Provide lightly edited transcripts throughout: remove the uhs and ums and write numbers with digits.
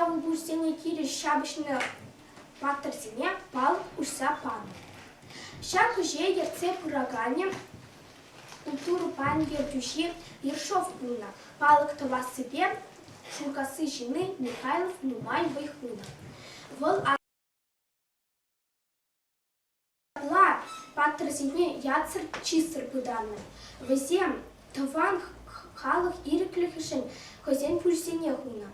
Ҫав упӑшсене хирӗҫ ҫапӑҫнӑ паттӑрсене палӑк уҫса панӑ. Ҫак ӗҫе ертсе пыраканӗ культура пайӗн ертӳҫи Ершов пулнӑ. Палӑк тӑвассипе Шуркасси ҫынни Михайлов нумай вӑй хунӑ. Вӑл Ҫапла паттӑрсене ятсӑр чыссӑр пытарнӑ. Вӗсем тӑван халӑх ирӗклӗхӗшӗн хӑйсен пуҫӗсене хунӑ.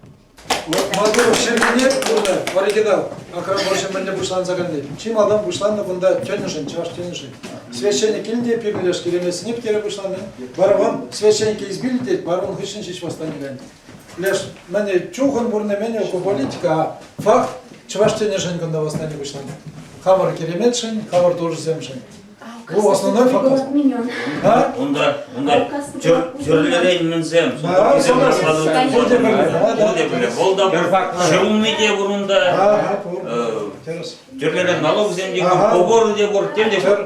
Малтанах ҫӗрпӳне курнӑ оригинал Акрам вӑрҫӑ мӗнле пуҫланса кайни. Чи малтан пуҫланнӑ кунта тӗншӗн, чӑваш тӗншӗн. Священник килнӗ те пирӗн леш киремесене пӗтере пуҫланӑ. Вара вӑл священника избили тет, вара ун хыҫҫӑн ҫеҫ восстани кайнӑ. Леш мӗне чухӑн пурнӑ мӗне ку политика, а факт чӑваш тӗнӗшӗн кунта восстани пуҫланнӑ. Хамӑр киреметшӗн, хамӑр турӑсемшӗн. Ку основной фокус. А? Унта, унта тӳрлӗрен мӗнсем, Пурте пӗрле. Пурте пӗрле. Вӑл та пур, ҫӗрулми те пур унта. Тӳрлӗрен налогсем те пур, поборы те пур, тем те пур.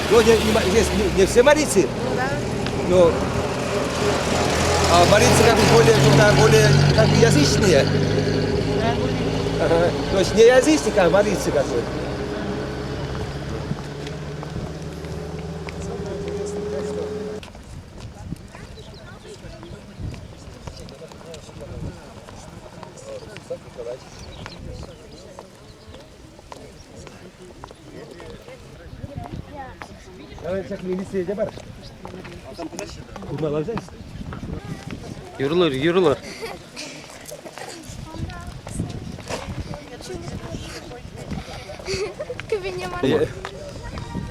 Ну, не, не, здесь не, не все марийцы, но а марийцы как бы более, да, более как бы язычные. Ага. То есть не язычники, а марийцы как бы. Юрлӑр, юрлӑр.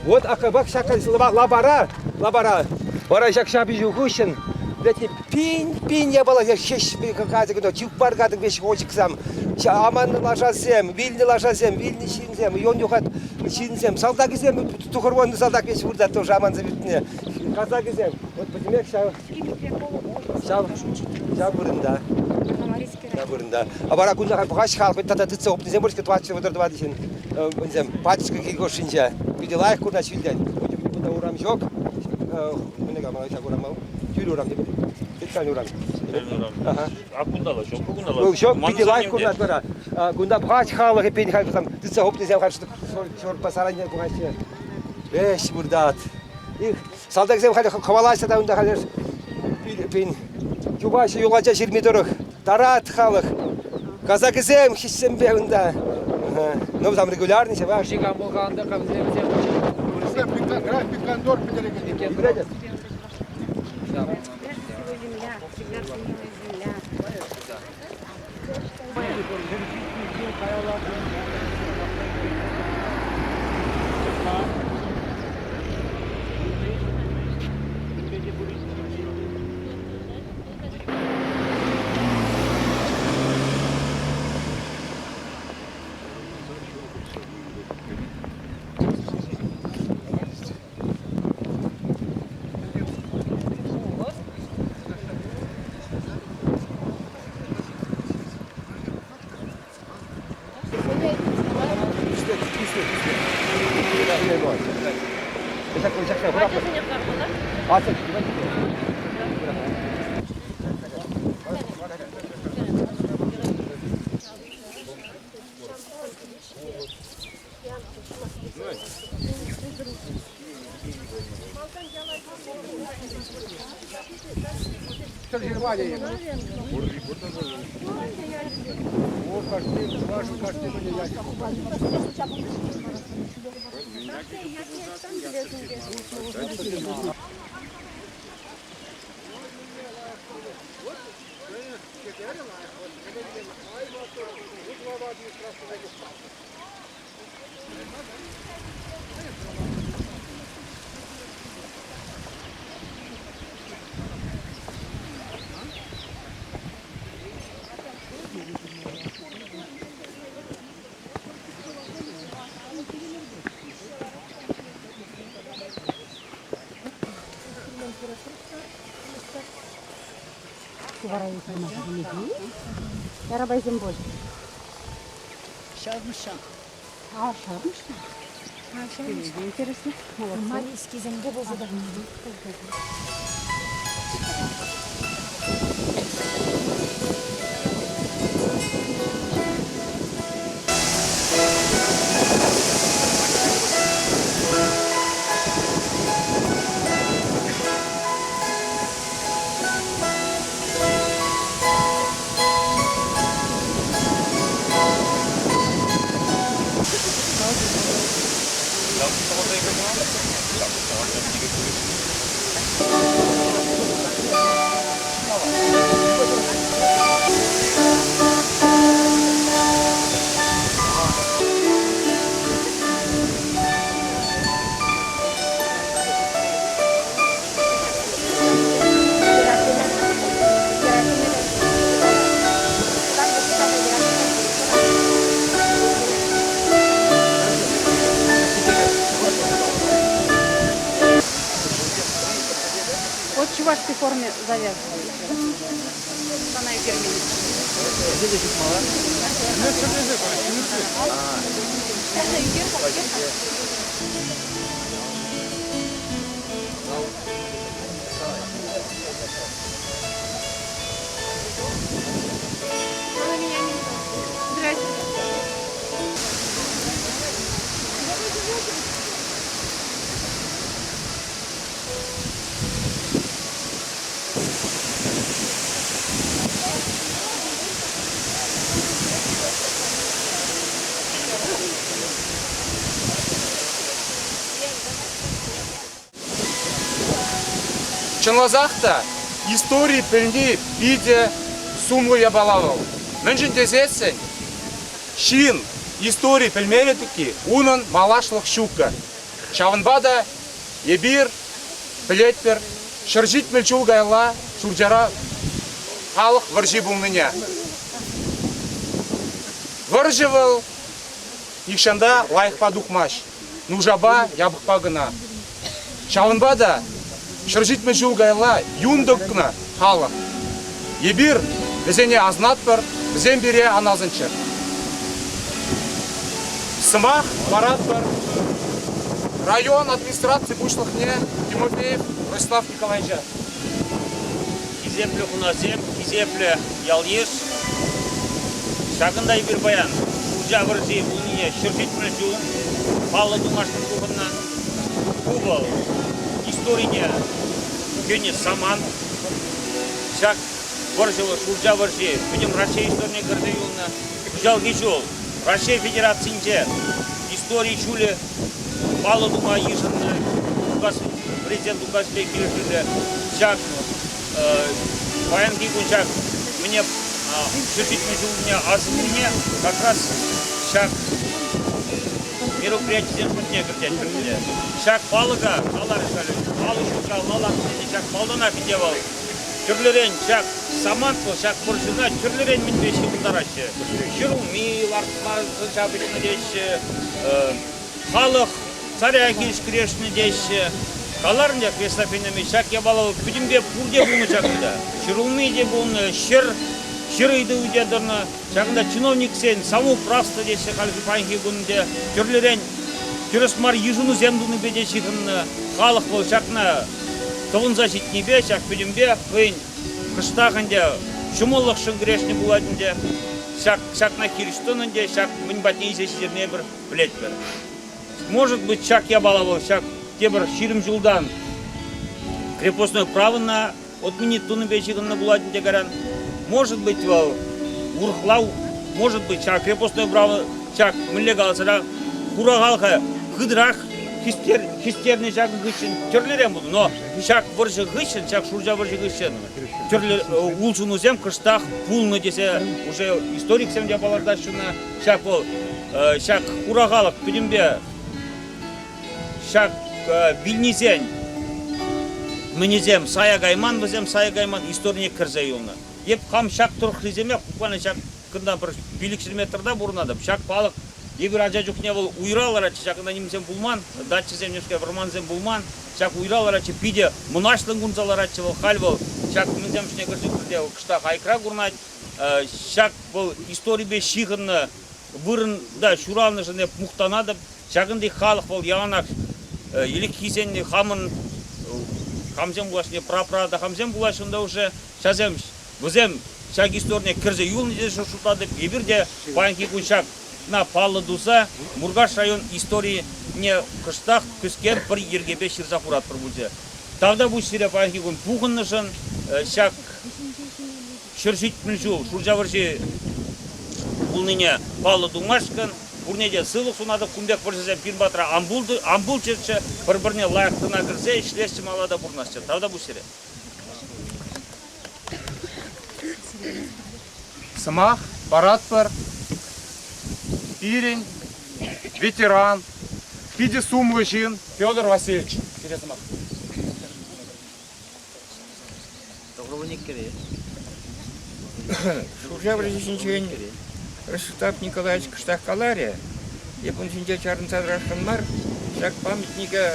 Вот акӑ ҫак лапара, лапара, вара ҫак ҫапӑҫу хыҫҫӑн пин-пин япала ҫеҫ катӑк, чуппар катӑк веҫ хочӑксам, аманнӑ лашасем, вилнӗ лашасем, вилнӗ ҫынсем, юн юхать ҫынсем, салтакӗсем, тухӑрвоннӑ салтак веҫ выртать тоже аманса вилнӗ. Казакӗсем, вот пӗтӗмех ҫав ҫав ҫав вырӑнта. Ҫав вырӑнта. А вара кунта пӑхаҫ халӑх тата тытса хупнисем пур-ҫке 434 ҫын вӗсем пачка кил хушшинче. Питӗ лайӑх курнать ҫӳлтен. Кунта урам ҫук. Мӗне калама ҫак урама? Тӳрӗ урам теме. Специальный урам. Специальный урам. Ага. А кунталла ҫук, кунталла. Вӑл ҫук, питӗ лайӑх курнать вара. Кунта пӑхать халӑхӗ пин халь там тытса хупнисем халь шорпа сарайне пӑхаҫҫӗ. Ӗҫ выртать. Их, салтаксем халь хӑвалаҫҫӗ та унта халь пин чупаҫҫӗ юлача ҫырми тӑрӑх. Тарат халӑх. Казакӗсем хӗҫсемпе унта. Ну, там регулярный чӑваш. График кондор пӗтерекен. Ярабайсем пуль. А, ҫармӑшсем? Интересно. Молодцы. Марийскисемпе пулса та. Вот в чувашской форме завязывают. Она и Она меня не Здрасте. Чӑнласах та, истори пӗлни питӗ сумлӑ япала вӑл. Мӗншӗн тесессӗн ҫын истори пӗлмерӗ-тӗк-и, унӑн малашлӑх ҫуккӑ. Ҫавӑнпа та эпир пӗлетпӗр, 170 ҫул каялла Шурчара халӑх вӑрҫи пулнине. Вӑрҫӑ вӑл нихҫан та лайӑхпа тухмасть, нушапа, япӑхпа кӑна. Ҫавӑнпа та 170 ҫул каялла юн тӑкнӑ халӑх. Эпир вӗсене асӑнатпӑр, вӗсем пире ан асӑнччӑр. Сӑмах паратпӑр район администраци пуҫлӑхне Тимофеев Ростислав Николаевича. Хисеплӗ хунасем, хисеплӗ ял-йыш. Ҫакӑнта эпир паян Шурча вӑрҫи пулнине 170 ҫул паллӑ тумашкӑн пухӑннӑ. Ку вӑл историне кӗнӗ самант. Ҫак вӑрҫӑ вӑл Шурча вӑрҫи пӗтӗм Раҫҫей историне кӗрсе юлнӑ. Кӑҫалхи ҫул Раҫҫей Федерацинче истори ҫулӗ паллӑ тума йышӑннӑ указ, президент указӗпе килӗшӳллӗ ҫак паянхи кун ҫак мӗне 170 ҫулне асӑннине как раз ҫак мероприятисен шутне кӗртетпӗр ӗнтӗ. Ҫак палӑка каларӗҫ халӗ, палӑк ҫул лартнине ҫак малтанах ӗнтӗ вӑл тӗрлӗрен ҫак самант вӑл ҫак вӑрҫӑна тӗрлӗрен мӗнпе ҫыхӑнтараҫҫӗ. Ҫӗрулми лартма ҫапӑҫнӑ теҫҫӗ, халӑх царя хирӗҫ кӗрешнӗ теҫҫӗ. Каларӑн те Хреснофинами, ҫак япала вӑл пӗтӗмпе пурте пулнӑ ҫакӑнта. Ҫӗрулми те пулнӑ, ҫӗр ыйтӑвӗ те тӑнӑ. Ҫакӑнта чиновниксен самоуправство теҫҫӗ хальхи паянхи кун ӗнтӗ. Тӗрлӗрен тӗрӗс мар йышӑнусем тунипе те ҫыхӑннӑ. Халӑх вӑл ҫакна тӑвӑнса ҫитнипе ҫак пӗтӗмпе хӑйӗн кӑштах ӗнтӗ ҫӑмӑллӑхшӑн кӗрешнӗ пулать ӗнтӗ. Ҫак, ҫакна хирӗҫ тӑнӑ ӗнтӗ, ҫак мӗн патне илсе ҫитерни эпир пӗлетпӗр. Может быть, ҫак япала вӑл ҫак тепӗр 20 ҫултан крепостное правона отменить тунипе ҫыхӑннӑ пулать ӗнтӗ кайран. Может быть, вӑл урӑхла, может быть, ҫак крепостное право ҫак мӗнле каласӑрах хура халӑха хытӑрах хистернӗ ҫакӑн хыҫҫӑн тӗрлӗрен пулнӑ. Но ҫак вӑрҫӑ хыҫҫӑн, ҫак Шурча вӑрҫи хыҫҫӑн тӗрлӗ улшӑнусем кӑштах пулнӑ тесе уже историксем те палӑртаҫҫӗ ӑна. Ҫак вӑл ҫак хура халӑх пӗтӗмпе ҫак вилнисен мӗнӗсем сая кайман, вӗсем сая кайман историне кӗрсе юлнӑ. Эп хам ҫак тӑрӑхрисемех буквально ҫак кӑнтан пӗр 500 метрта пурӑнатӑп. Ҫак палӑк эпир ача чухне вӑл уйра ларатчӗ, ҫакӑнта нимсем пулман, дачӑсем, несколько вӑрмансем пулман. Ҫак уйра ларатчӗ, питӗ мӑнаҫлӑн курӑнса ларатчӗ вӑл. Халь вӑл ҫак мӗнсем ҫине кӗрсе ӳкрӗ кӑштах айкра курӑнать. Ҫак вӑл историпе ҫыхӑннӑ вырӑнта ҫуралнӑшӑн эп мухтанатӑп. Ҫакӑнти халӑх вӑл яланах ӗлӗкхисен хамӑн камсем пулаҫҫӗ, прапра та камсем пулаҫҫӗ унта уже. Ҫасем вӗсем ҫак историне кӗрсе юлнӑ тесе шутлатӑп. Эпир те паянхи кун ҫакна паллӑ туса Муркаш район историне кӑштах кӗскен пӗр йӗркепе ҫырса хуратпӑр пулчӗ. Тавтапуҫ сире паянхи кун пухӑннӑшӑн. Ҫак 170 ҫул Шурча вӑрҫи пулнине паллӑ тумашкӑн пурне те сывлӑх сунатӑп. Кун пек вӑрҫӑсем пирӗн патра ан пулччӑрччӗ, пӗр-пӗрне лайӑх тӑна кӗрсе ӗҫлесчӗ, малалла та пурӑнасчӗ. Тавтапуҫ сире. Сӑмах паратпӑр. Пирӗн ветеран, питӗ сумлӑ ҫын Федор Васильевич. Сире сӑмах. Шурча вӑрҫи ҫинчен Ростислав Николаевич кӑштах каларӗ. Эп ун ҫинче чарӑнса тӑрасшӑн мар. Ҫак памятника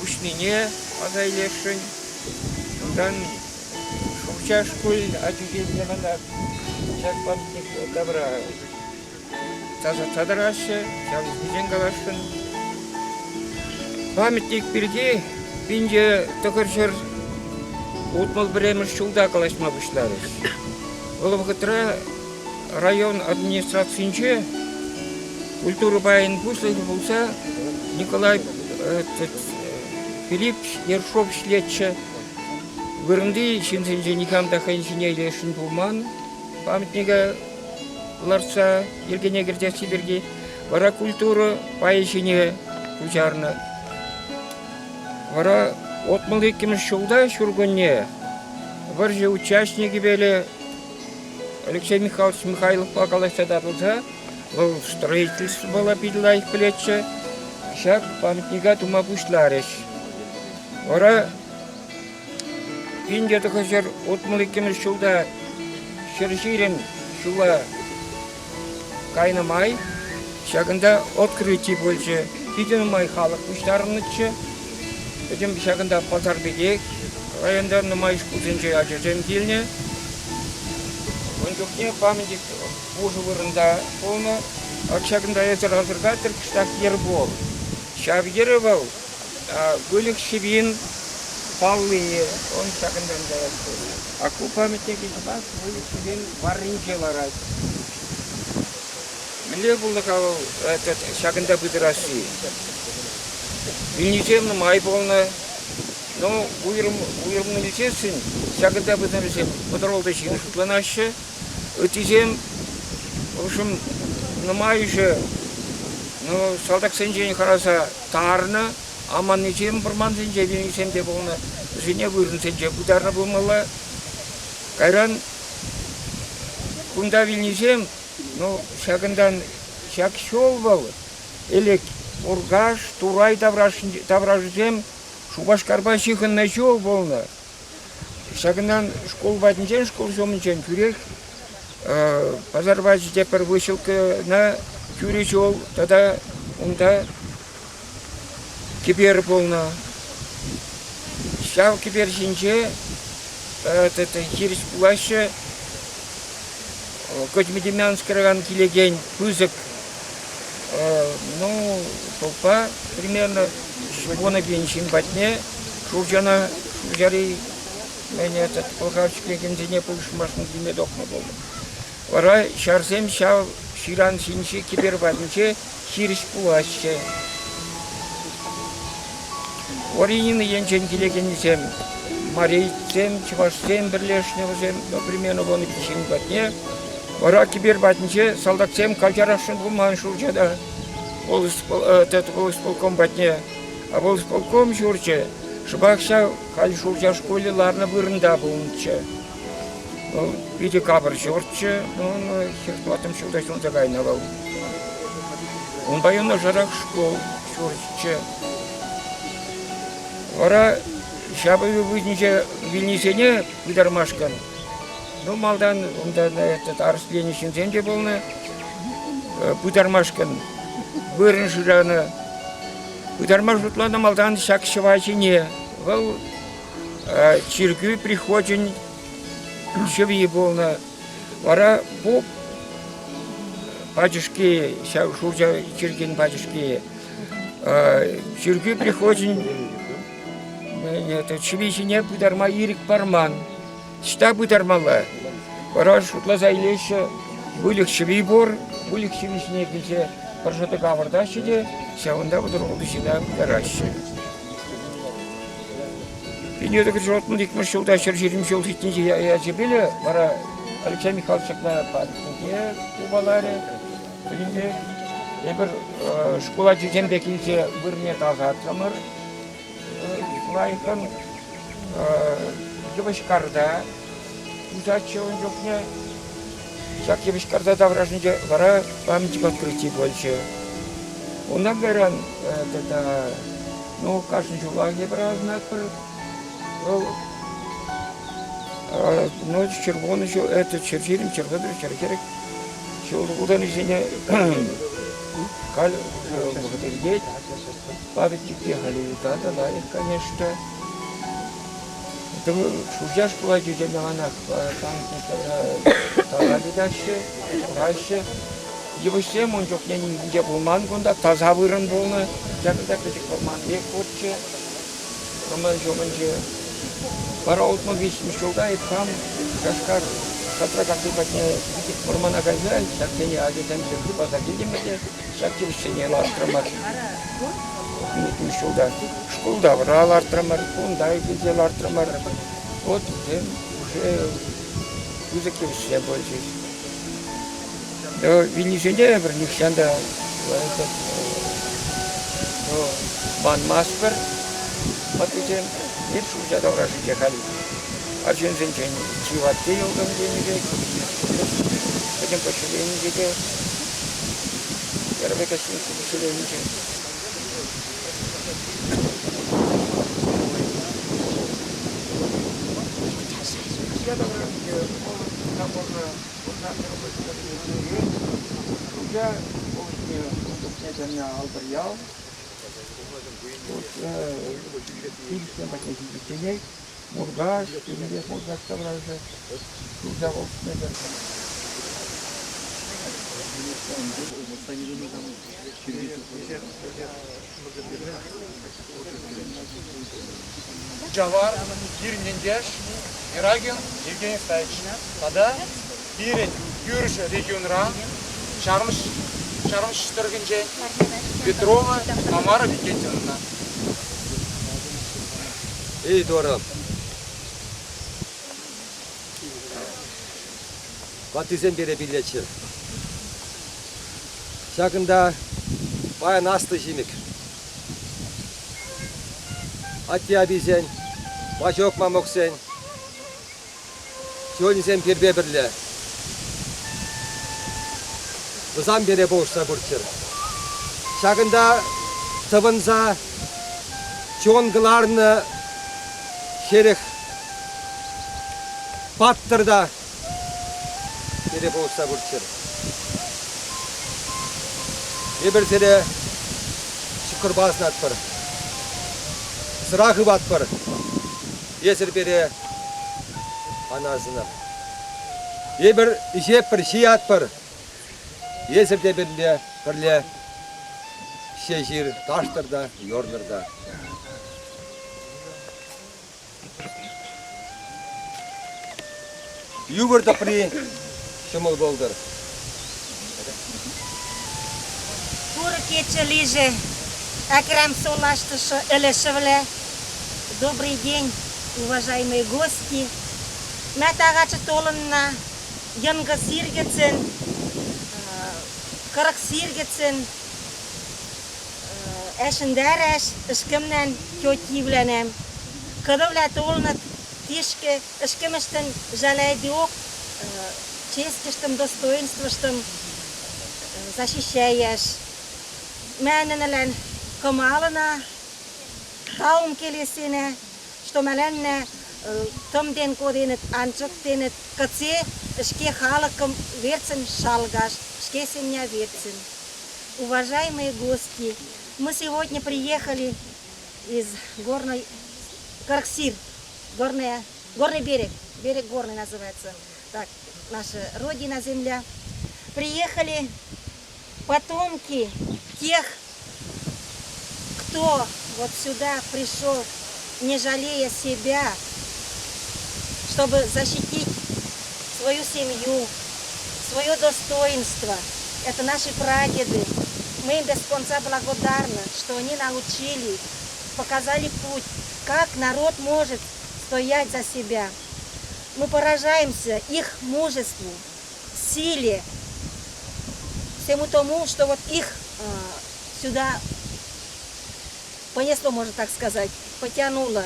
уҫнине аса илесшӗн. Унтан Шурча шкулӗн ачисем яланах ҫак памятник тавра тасатса тӑраҫҫӗ, ҫавӑн ҫинчен каласшӑн. Памятник пирки 1961 ҫулта калаҫма пуҫларӗҫ. Вӑл вӑхӑтра район администрацийӗнче культура пайӗн пуҫлӑхӗ пулса Николай Филиппович Ершов ӗҫлетчӗ. Вырӑнти ҫынсенчен никам та хӑйӗн ҫине илесшӗн пулман. Памятника лартса йӗркене кӗртесси пирки вара культура пайӗ ҫине куҫарнӑ. Вара 62-мӗш ҫулта ҫуркунне вӑрҫӑ участникӗпеле Алексей Михайлович Михайловпа калаҫса татӑлса вӑл строительствӑпала питӗ лайӑх пӗлетчӗ, ҫак памятника тума пуҫларӗҫ. Вара 1962 ҫулта 120 ҫула кайнӑ май ҫакӑнта открыти пулчӗ. Питӗ нумай халӑх пуҫтарӑннӑччӗ. Пӗтӗм ҫакӑнта пасар пекех районта нумай шкулсенче ачасем килнӗ. Ун чухне памятник пушӑ вырӑнта пулнӑ. Ак ҫакӑнта эсӗр асӑрхатӑр кӑштах йӗр пур. Ҫав йӗрӗ вӑл выльӑх ҫӑвин. паллийӗ, он ҫакӑнтан каять. А ку памятник шӑпах выльӑхсен варринче ларать. Мӗнле пулнӑ-ха вӑл этот, ҫакӑнта пытарасси? Вилнисем нумай пулнӑ. Ну, уйрӑм, уйрӑммӑн илсессӗн ҫакӑнта пытарнисем 36 ҫын шутланаҫҫӗ. Ыттисем, в общем, нумайӑшӗ ну, салтаксенчен хӑраса тарнӑ, аманнисем вӑрмансенче вилнисем те пулнӑ, вӗсене вырӑнсенче пытарнӑ пулмалла. Кайран кунта вилнисем, ну, ҫакӑнтан ҫак ҫул вӑл ӗлӗк Муркаш, Турай таврашӗсем Шупашкарпа ҫыхӑннӑ ҫул пулнӑ. Ҫакӑнтан шкул патӗнчен, шкул ҫумӗнчен тӳрех пасарпа ҫите пӗр выҫҫӑлккӑна тӳрӗ ҫул тата унта кӗпер пулнӑ. Ҫав кӗпер ҫинче хирӗҫ пулаҫҫӗ Козьмодемьянскран килекен пысӑк ну, толпа примерно 10 ҫын патне Шурчана Шурчари этот пӑлхав ҫӗклекенсене пулӑшмашкӑн килме тухнӑ пулнӑ. Вара ҫарсем ҫав ҫыран ҫинчи кӗпер патӗнче хирӗҫ пулаҫҫӗ. Оринин енчен килекеннисем марийцем, чӑвашсем пӗрлешнӗ вӗсем, примерно вон ҫын патне. Вара кӗпер патӗнче салтаксем каҫарасшӑн пулман Шурча волисполком патне. А волисполком ҫурчӗ шӑпах ҫав халь Шурча шкулӗ ларнӑ вырӑнта пулнӑччӗ. Вӑл питӗ капӑр ҫуртчӗ, ну, 44 ҫулта ҫунса кайнӑ вӑл. Унпа юнашарах шкул ҫуртчӗ. Вара ҫапӑҫу вӑхӑтӗнче вилнисене пытармашкӑн, ну, малтан унта этот арестленӗ ҫынсем те пулнӑ, пытармашкӑн вырӑн шыранӑ. Пытарма шутланӑ малтан ҫак ҫӑва ҫине. Вӑл чиркӳ прихочӗн ҫӑви пулнӑ. Вара пуп пачӑшки, ҫав Шурча чиркӗн пачӑшки, чиркӳ прихочӗн ҫӑви ҫине пытарма ирӗк парман. Ӑҫта пытармалла? Вара шутласа илеҫҫӗ, выльӑх ҫӑви пур, выльӑх ҫӑви ҫине килсе пӗр шӑтӑк авӑртаҫҫӗ те ҫавӑнта вӑтӑр ҫына пытараҫҫӗ. 1962 ҫулта 120 ҫул ҫитнинче ячӗпеле вара Алексей Михайлович ҫакна памятнике купаларӗ. Пӗтӗмпех эпир шкул ачисемпе килсе вырӑнне тасатрӑмӑр. Лайӑхӑн йывӑҫ карта тусатчӗ ун чухне. Ҫак йывӑҫ карта таврашӗнче вара памятник открытие пулчӗ. Унтан кайран тата ну, кашни ҫулах эпир асӑнатпӑр. Вӑл ну, червонӑ ҫул, это 120, 130, 140 ҫул пултарнисене халь вӑхӑт иртет. Памятникпе халӗ юта та лайӑх, конечно. Шурча шкул ачисем яланах памятник таса тытаҫҫӗ, пӑхаҫҫӗ. Йывӑҫсем ун чухне нимӗнте пулман кунта, таса вырӑн пулнӑ. Ҫакӑнта пӗчӗк вӑрман пек пурччӗ вӑрман ҫумӗнче. Вара 63 ҫулта эп хам Шашкар Шатракасси патне вӑрмана кайса ҫаксене ачасем хыпаса килтӗмӗр те Ҫак йывӑҫсене лартрӑмӑр. Иккӗмӗш ҫулта шкулта вара лартрӑмӑр, кунта килсе лартрӑмӑр. Вот вӗсем уже пысӑк йывӑҫсем пулчӗҫ. Вилнисене эпир нихҫан та манмастпӑр. Ваттисем эп шурча таврашӗнче халь арҫынсенчен чи ватти юлтӑм тенӗ пек. Пӗтӗм поселенинче те Первый гостиница поселенинче. Ял. Килӗшсем патне ҫитичченех Муркаш, пирӗнпех Муркаш таврашӗ ҫулса вӑлтнӑ. Мучавар, пирӗн ентеш Ерагин Евгений Стаевич тата пирӗн кӳршӗ регионран Ҫармӑс Ҫармӑс тӑрӑхӗнчен Петрова Тамара Викентьевна. Эй, Дора, ваттисем пире пиллеччӗр. Ҫакӑнта паян аслӑ ҫимӗк. Атте-аписен, Ваҫок-мамоксен, чунӗсем пирпе пӗрле. Вӗсем пире пулӑшса пырччӑр. Ҫакӑнта тӑвӑнса чун кӑларнӑ хӗрӗх паттӑр та пире пулӑшса пырччӑр. Эпир сире ҫӑкӑрпа асӑнатпӑр, сӑра хыватпӑр. Эсир пире ан асӑнӑр. Эпир ӗҫетпӗр, ҫиятпӑр. Эсир те пӗрле, пӗрле ҫеҫир таштӑр та, юрлӑр та. Йывӑр тӑпри ҫӑмӑл пултӑр. Пуры кечӹ лижӹ, Ӓкрӓм солаштышы ӹлӹшӹвлӓ! Добрый день, уважаемые гости! Мӓ тагачы толынна Йынгы сир гӹцӹн, Кырык сир гӹцӹн ӓшӹндӓрӓш ӹшкӹмнӓн тьотивлӓнӓм. Кыдывлӓ толыныт тишкӹ ӹшкӹмӹштӹн жӓлӓйдеок честьӹштӹм, достоинствыштым защищӓйӓш. Мӓ нӹнӹлӓн кымалына, таум келесенӓ, что мӓлӓннӓ тымден коденӹт, анжыктенӹт, кыце ӹшке халыкым верцӹн шалгаш, ӹшке семня верцӹн. Уважаемые гости, мы сегодня приехали из горной Кырык сир, горная, горный берег, берег горный называется, так, наша родина, земля. Приехали потомки тех, кто вот сюда пришел, не жалея себя, чтобы защитить свою семью, свое достоинство. Это наши прадеды. Мы им без конца благодарны, что они научили, показали путь, как народ может стоять за себя. Мы поражаемся их мужеству, силе, всему тому, что вот их сюда понесло, можно так сказать, потянуло.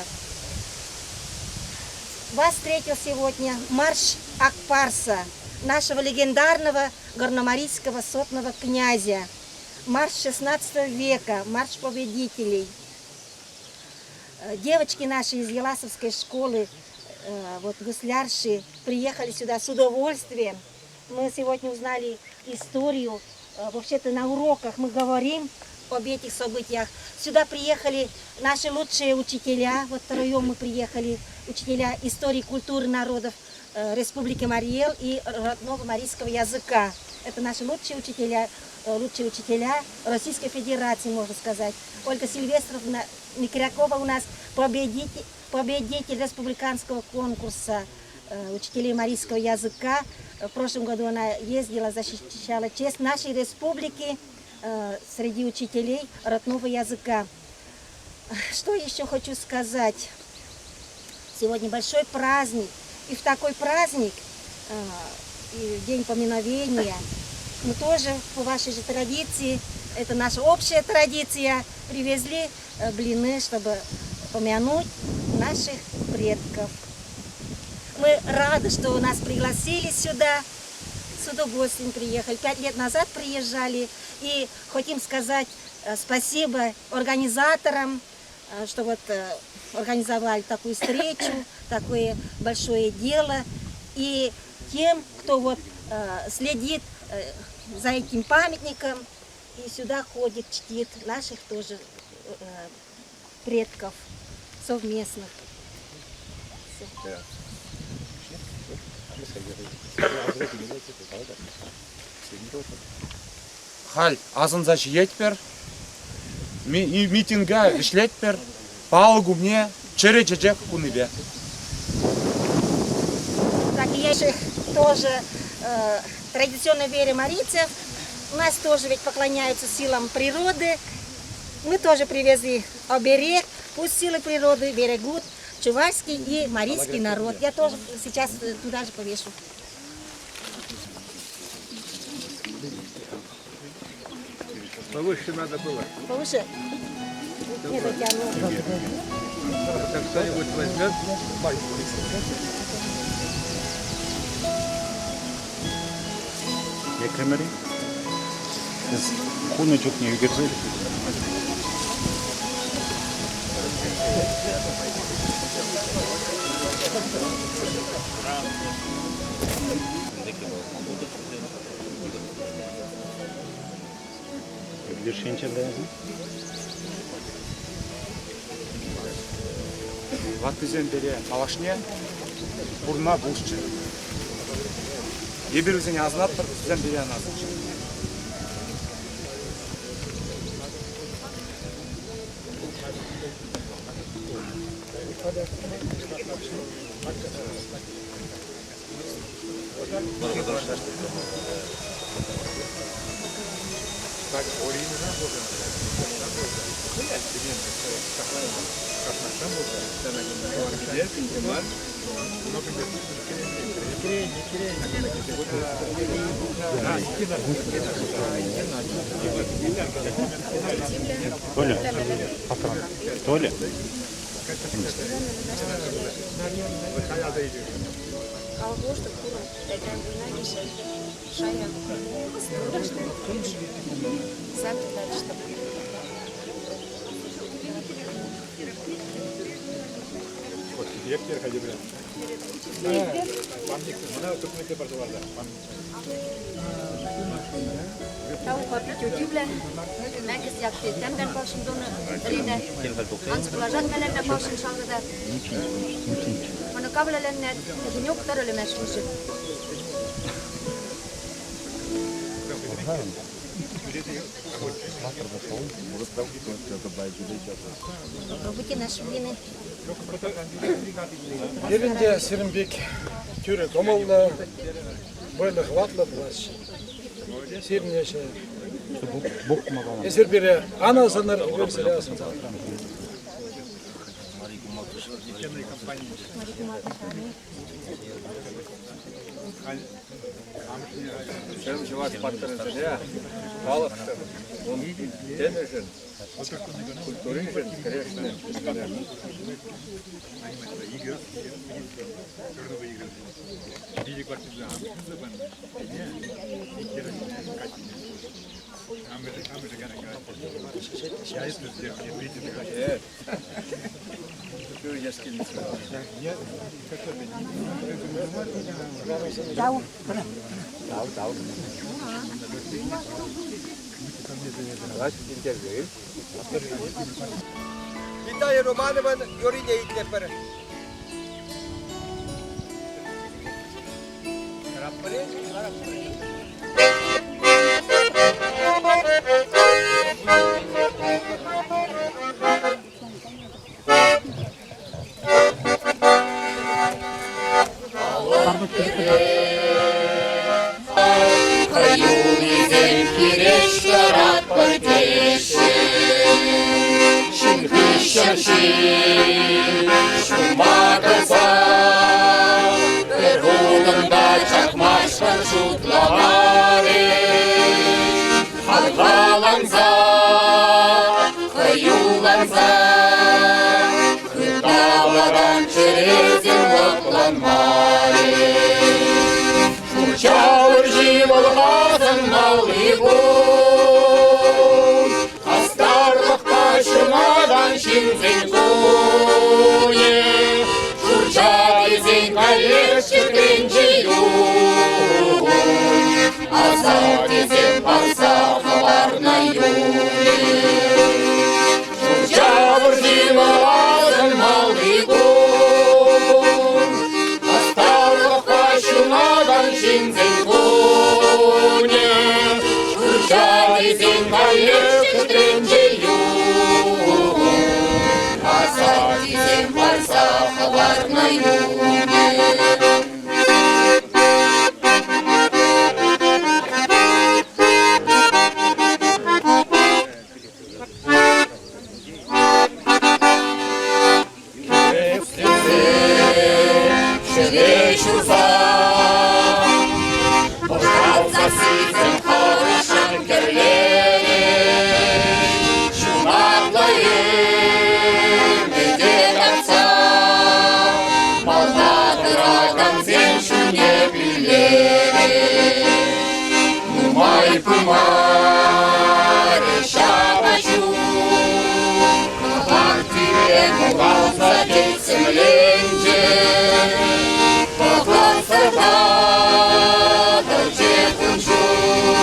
Вас встретил сегодня марш Акпарса, нашего легендарного горномарийского сотного князя. Марш 16 века, марш победителей. Девочки наши из Еласовской школы, вот гуслярши, приехали сюда с удовольствием. Мы сегодня узнали историю. Вообще-то на уроках мы говорим об этих событиях. Сюда приехали наши лучшие учителя. Вот втроем мы приехали, учителя истории культуры народов Республики Марий Эл и родного марийского языка. Это наши лучшие учителя, лучшие учителя Российской Федерации, можно сказать. Ольга Сильвестровна Микрякова у нас победитель, победитель республиканского конкурса учителей марийского языка. В прошлом году она ездила, защищала честь нашей республики среди учителей родного языка. Что еще хочу сказать? Сегодня большой праздник. И в такой праздник, День поминовения, мы тоже по вашей же традиции, это наша общая традиция, привезли блины, чтобы помянуть наших предков. Мы рады, что нас пригласили сюда. С удовольствием приехали. 5 лет назад приезжали. И хотим сказать спасибо организаторам, что вот организовали такую встречу, такое большое дело. И тем, кто вот следит за этим памятником и сюда ходит, чтит наших тоже предков совместных. Всё. Халь асӑнса ҫиетпӗр, митинга вӗҫлетпӗр, палӑк умне. чӗрӗ чечек хунипе. Так, я еще тоже традиционной вере марийцев. У нас тоже ведь поклоняются силам природы. Мы тоже привезли оберег. Пусть силы природы берегут чувашский и марийский народ. Я тоже сейчас туда же повешу. Повыше надо было. Повыше? Не дотяну. Так кто-нибудь возьмет? Екремери. Хунӑ чухне ӳкерсе Ваттисем пире малашне пурӑнма пулӑшчӗ. Эпир вӗсене асӑнатпӑр, вӗсем пире ан асӑнччӑр. Толя, Толя. Попробуйте наши блины. Пирӗн те сирӗн пек тӳрӗ кӑмӑллӑ, вӑйлӑ хӑватлӑ пуласчӗ. Сирӗн ӗҫӗ. Эсир пире ан асӑнӑр, эпир сире асӑнса. Чӑн чӑваш паттӑрӗсене халӑхшӑн, ун тӗнӗшӗн, культуришӗн кӗрешнӗ. Виталий Романовӑн юррине итлетпӗр. Хӑюллисем хирӗҫ тӑратпӑр теҫҫӗ. Ҫын хыҫҫӑн ҫын ҫума тӑрса пӗр утӑм та чакмашкӑн шутламарӗҫ. Хавхаланса, хӑюлланса хыталакан чӗресем лӑпланмарӗҫ. Шурча вӑрҫи вӑл асӑнмалли кун, хастарлӑхпа ҫунакан ҫынсен кунӗ. Шурча тесен каллех ҫӗкленчӗ юн, асаттесем парса хӑварнӑ юнӗ. Шурча вӑрҫи вӑл асӑнмалли кун, хастарлӑхпа ҫунакан ҫынсен кунӗ. Шурча тесен каллех чӗтренчӗ юн, асаттесем парса. ҫурса. Пӑшал сассисем хӑрушшӑн кӗрлерӗҫ, ҫунатлӑ ӗмӗте татса, малта тӑракансен ҫумне пӳлерӗҫ. Нумай пымарӗ ҫапӑҫу, кӑвак тӳпе хуралса тӗттӗмленчӗ. Вӑхӑтсӑр татӑлчӗ кун-ҫул,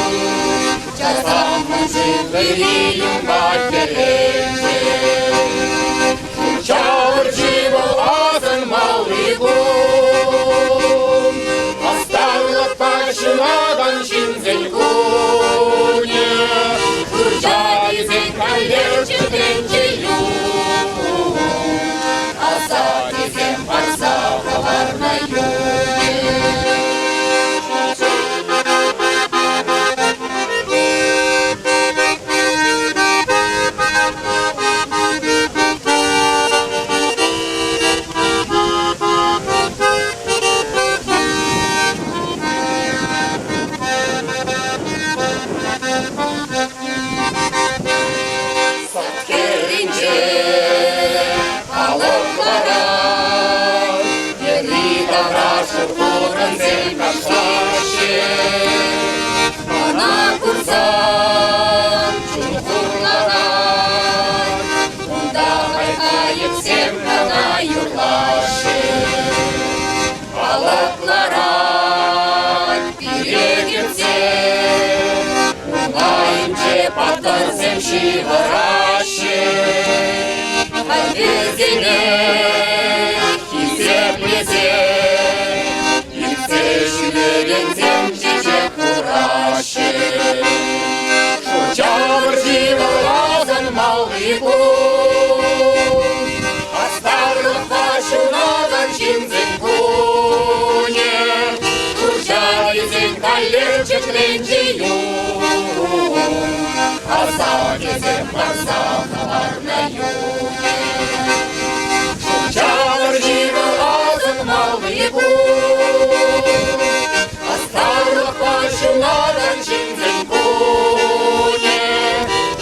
часах мучи вӗри юнпа хӗрелчӗ. Ҫавӑрчӗ вӑл асӑнмалли кун, хастарлӑхпа ҫунакан ҫынсен кунӗ. Шурча тесен каллех чӗтренчӗ юн, асаттесем парса хӑварнӑ юнӗ. Хӗрринче алӑклара йӗри-тавра шуркурӑнсем кашлаҫҫӗ. Мана курсан чун хурланать, унта кайӑксем кӑна юрлаҫҫӗ. Алӑк ларать пире кӗтсе, ун айӗнче паттӑрсем ҫывӑраҫҫӗ. Халь вӗсене хисеплесе иртсе ҫӳрекенсем чечек хураҫҫӗ. Шурча вӑрҫи вӑл асӑнмалли кун, хастарлӑхпа ҫунакан ҫынсен кунӗ. Шурча тесен каллех чӗтренчӗ юн, асаттесем парса хӑварнӑ юнӗ. Шурча вӑрҫи вӑл асӑнмалли кун, хастарлӑхпа ҫунакан ҫынсен кунӗ.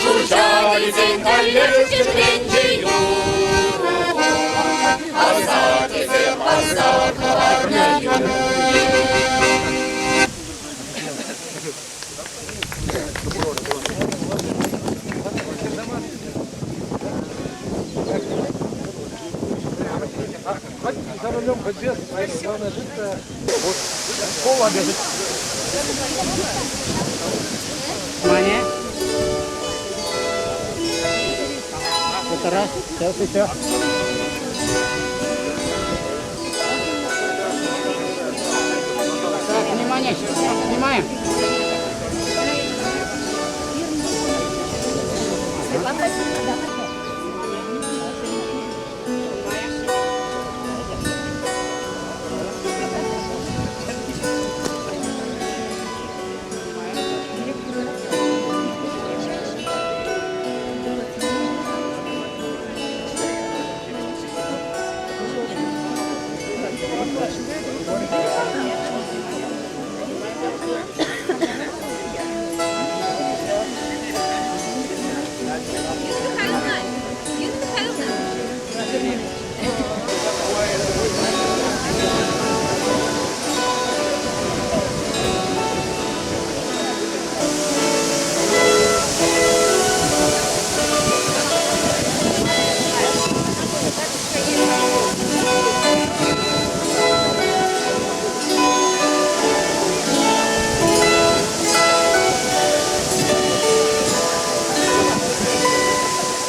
Шурча тесен каллех чӗтренчӗ юн, асаттесем парса хӑварнӑ юнӗ. Хоть за рулем, хоть без, главное жить-то. Вот школа обязана. Внимание. Это раз. Сейчас еще. Так, внимание, снимаем.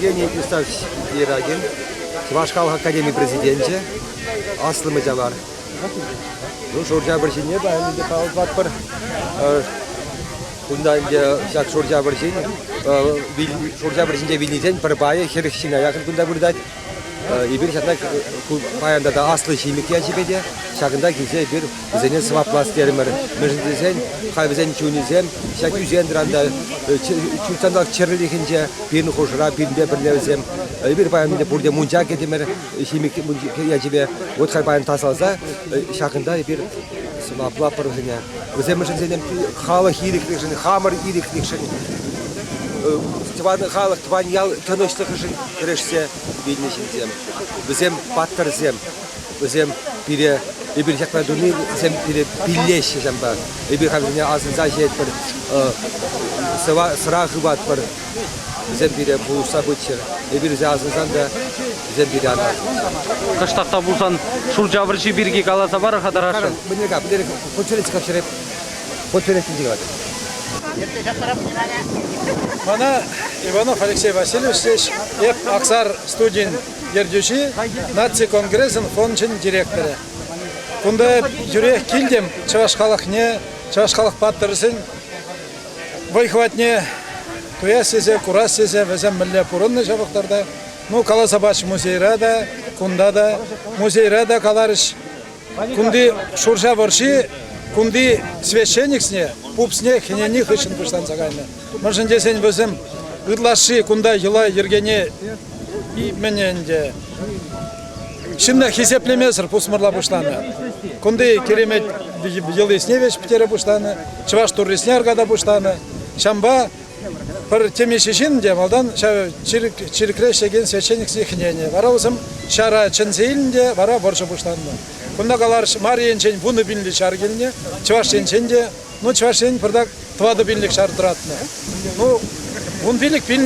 Евгений Густавович Ерагин, Чӑваш халӑх академи президенчӗ, аслӑ мӑчавар. Ну, Шурча вӑрҫине паян ӗнтӗ палӑртатпӑр. Кунта ӗнтӗ ҫак Шурча вӑрҫин, Шурча вӑрҫинче вилнисен пӗр пайӗ 40 ҫынна яхӑн кунта выртать. Эпир ҫакна паян тата Аслӑ Ҫимӗк ячӗпе те ҫакӑнта килсе эпир вӗсене сӑваплас терӗмӗр. Мӗншӗн тесен халь вӗсен чунӗсем ҫак ӳсен-тӑран та ҫутҫанталӑк чӗрӗлӗхӗнче пирӗн хушӑра пирӗнпе пӗрле вӗсем. Эпир паян ӗнтӗ пурте мунча кӗтӗмӗр Ҫимӗк ячӗпе. Вот халь паян тасалса ҫакӑнта эпир сӑваплатпӑр вӗсене. Вӗсемшӗн халӑх ирӗклӗхшӗн, хамӑр ирӗклӗхшӗн, тӑван халӑх, тӑван ял тӑнӑҫлӑхӗшӗн кӗрешсе вилнӗ ҫынсем. Вӗсем паттӑрсем. Вӗсем пире, эпир ҫакна туни, вӗсем пире пиллеҫҫӗ ҫавӑнпа. Эпир хамӑрсене асӑнса ҫиетпӗр, сӑра хыватпӑр. Вӗсем пире пулӑшса пыччӑр. Эпир вӗсене асӑнсан та вӗсем пире ан асӑнччӑр. Кӑштах та пулсан Шурча вӑрҫи пирки каласа пар-ха тарасшӑн. Мӗнле-ха, пӗлтерех, конференци капчӑреп, конференцинче калатӑп. Мана Иванов Алексей Васильевич ҫеҫ, эп Аксар студин ертӳҫи, Наци конгресӗн фончӗн директорӗ. Кунта эп тӳрех килтӗм чӑваш халӑхне, чӑваш халӑх паттӑрӗсен вӑй-хӑватне туяс тесе, курас тесе вӗсем мӗнле пурӑннӑ ҫав вӑхӑтарта. Ну, каласа пач музейра та, кунта та, музейра та каларӗҫ. Кунти Шурҫа вӑрҫи кунти священниксене, пупсне хӗнени хыҫҫӑн пуҫланса кайнӑ. Мӗншӗн тесен вӗсем ытлашши кунта йӑла-йӗркене мӗн ӗнтӗ ҫынна хисеплемесӗр пусмӑрла пуҫланӑ. Кунти киремет йӑлисне веҫ пӗтере пуҫланӑ, чӑваш туррисне арката пуҫланӑ. Ҫавӑнпа пӗр темиҫе ҫын те малтан ҫав чиркре ӗҫлекен священниксене хӗненӗ. Вара вӗсем ҫара чӗнсе илнӗ те вара вӑрҫӑ пуҫланнӑ. Кунта каларӗҫ, Мари енчен 10 пинлӗ ҫар килнӗ, Чӑваш енчен те, ну, Чӑваш Ен пӗртак 4 пинлӗх ҫар тӑратнӑ. Ну, 15 пин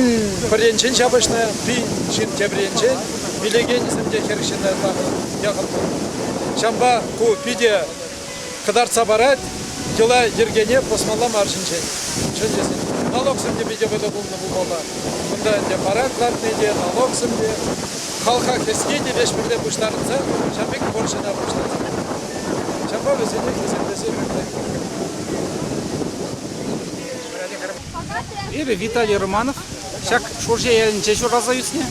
пӗр енчен ҫапӑҫнӑ, пин ҫын тепӗр енчен, вилекенсем те 40 ҫынна яхӑн пулнӑ. Ҫавӑнпа ку питӗ кӑтартса парать, йӑла-йӗркене пӑсмалла мар ҫинчен. Чӑн тесен, налогсем те питӗ вӑйлӑ пулнӑ пулмалла. Кунта ӗнтӗ парад лартни те, налогсем те, халӑха хӗсни те веҫ пӗрле пуҫтарӑнса ҫав пек вӑрҫӑна пуҫланса. Ҫавӑнпа вӗсене хисеплесе Эпӗ Виталий Романов. Ҫак Шурҫа ялӗнче ҫуралса ӳснӗ.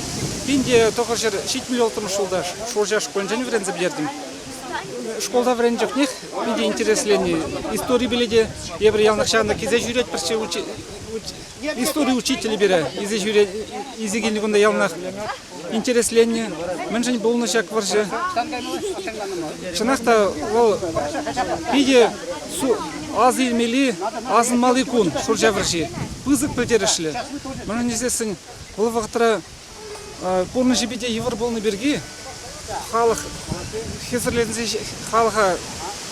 1976 ҫулта Шурҫа шкулӗнчен вӗренсе пӗтертӗм. Шкулта вӗреннӗ чухнех питӗ интересленнӗ. Истори пӗлете. Эпир яланах ҫавӑнта килсе ҫӳретпӗрччӗ. Истори учителӗ пире илсе ҫӳрет, илсе килнӗ кунта яланах интересленнӗ. Мӗншӗн пулнӑ ҫак вӑрҫӑ? Чӑнах та вӑл питӗ ас илмелли, асӑнмалли кун Шурҫа вӑрҫи. Пысӑк пӗлтерӗшлӗ. Мӗншӗн тесессӗн вӑл вӑхӑтра пурнӑҫӗ питӗ йывӑр пулнӑ пирки халӑх хӗсӗрленсе халӑха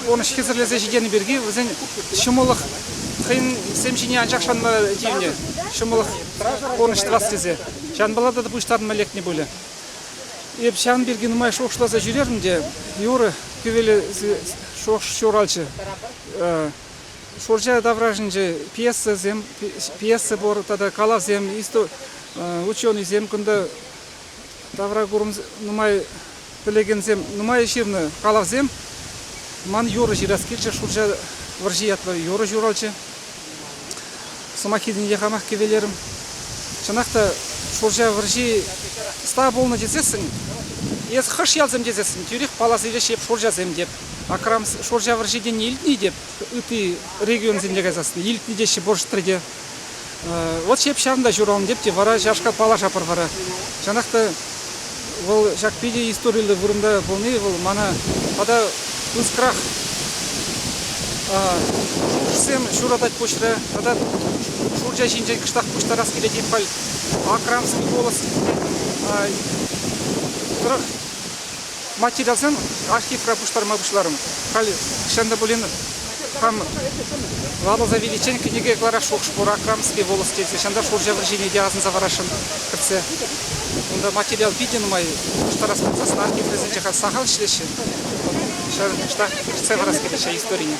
пурнӑҫ хӗсӗрлесе ҫитернӗ пирки вӗсен ҫӑмӑллӑх хӑйсем ҫине анчах шанма тивнӗ, ҫӑмӑллӑх пурнӑҫ тӑвас тесе. Ҫавӑнпала та пуҫтарӑнма лекнӗ пулӗ. Эп ҫавӑн пирки нумай шухӑшласа ҫӳрерӗм те юрӑ кӗвеле шухӑш ҫуралчӗ. Шурча таврашӗнче пьесӑсем, пьеса пур тата калавсем, ученӑйсем кунта тавра курӑм нумай пӗлекенсем нумай ҫырнӑ калавсем. Ман юрӑ ҫырас килчӗ, Шурча вӑрҫи ятлӑ юрӑ ҫуралчӗ. Сӑмах илтӗнче хамах кӗвелерӗм. Чӑнах та Шурча вӑрҫи ӑста пулнӑ тесессӗн, эс хӑш ялсем тесессӗн тӳрех палас илеҫҫӗ эп Шурчасем теп. Акрам Шурча вӑрҫи тенине илтнӗ теп, ытти регионсенче кайсассӑн илтнӗ теҫҫӗ пур те. Вот ҫеп ҫавӑнта ҫуралнӑ теп те вара ҫашка палашапӑр вара. Чӑнах та вӑл ҫак питӗ историллӗ вырӑнта пулни вӑл мана тата пысӑкрах шухӑшсем ҫуратать пуҫра. Тата Шурча ҫинчен кӑштах пуҫтарас килет халь Акрамский голос тӑрӑх материалсем архивра пуҫтарма пуҫларӑм. Халь хӑҫан та пулин хам ватӑлса виличчен кӗнеке кӑларас шухӑш пур Акрамский волос тесе. Ҫавӑнта Шурҫа вӑрҫине те асӑнса парасшӑн кӗртсе. Унта материал питӗ нумай пуҫтарас пулсассӑн архиврисенче халь сахал ӗҫлеҫҫӗ. Ҫав кӑштах кӗртсе парас килет ҫав историне.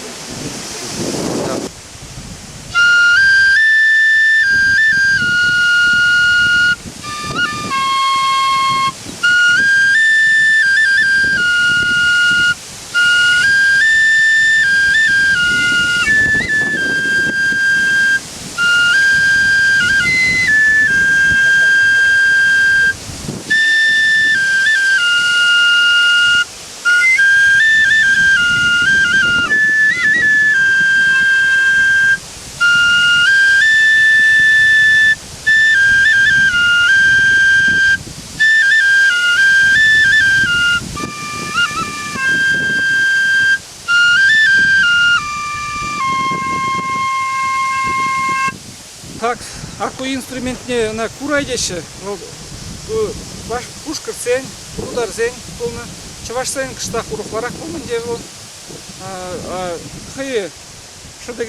Ку инструментне ӑна курай теҫҫӗ. Вӑл пушкӑртсен, тутарсен пулнӑ. Чӑвашсен кӑштах урӑхларах пулнӑ ӗнтӗ вӑл. Хӑй шӑтӑк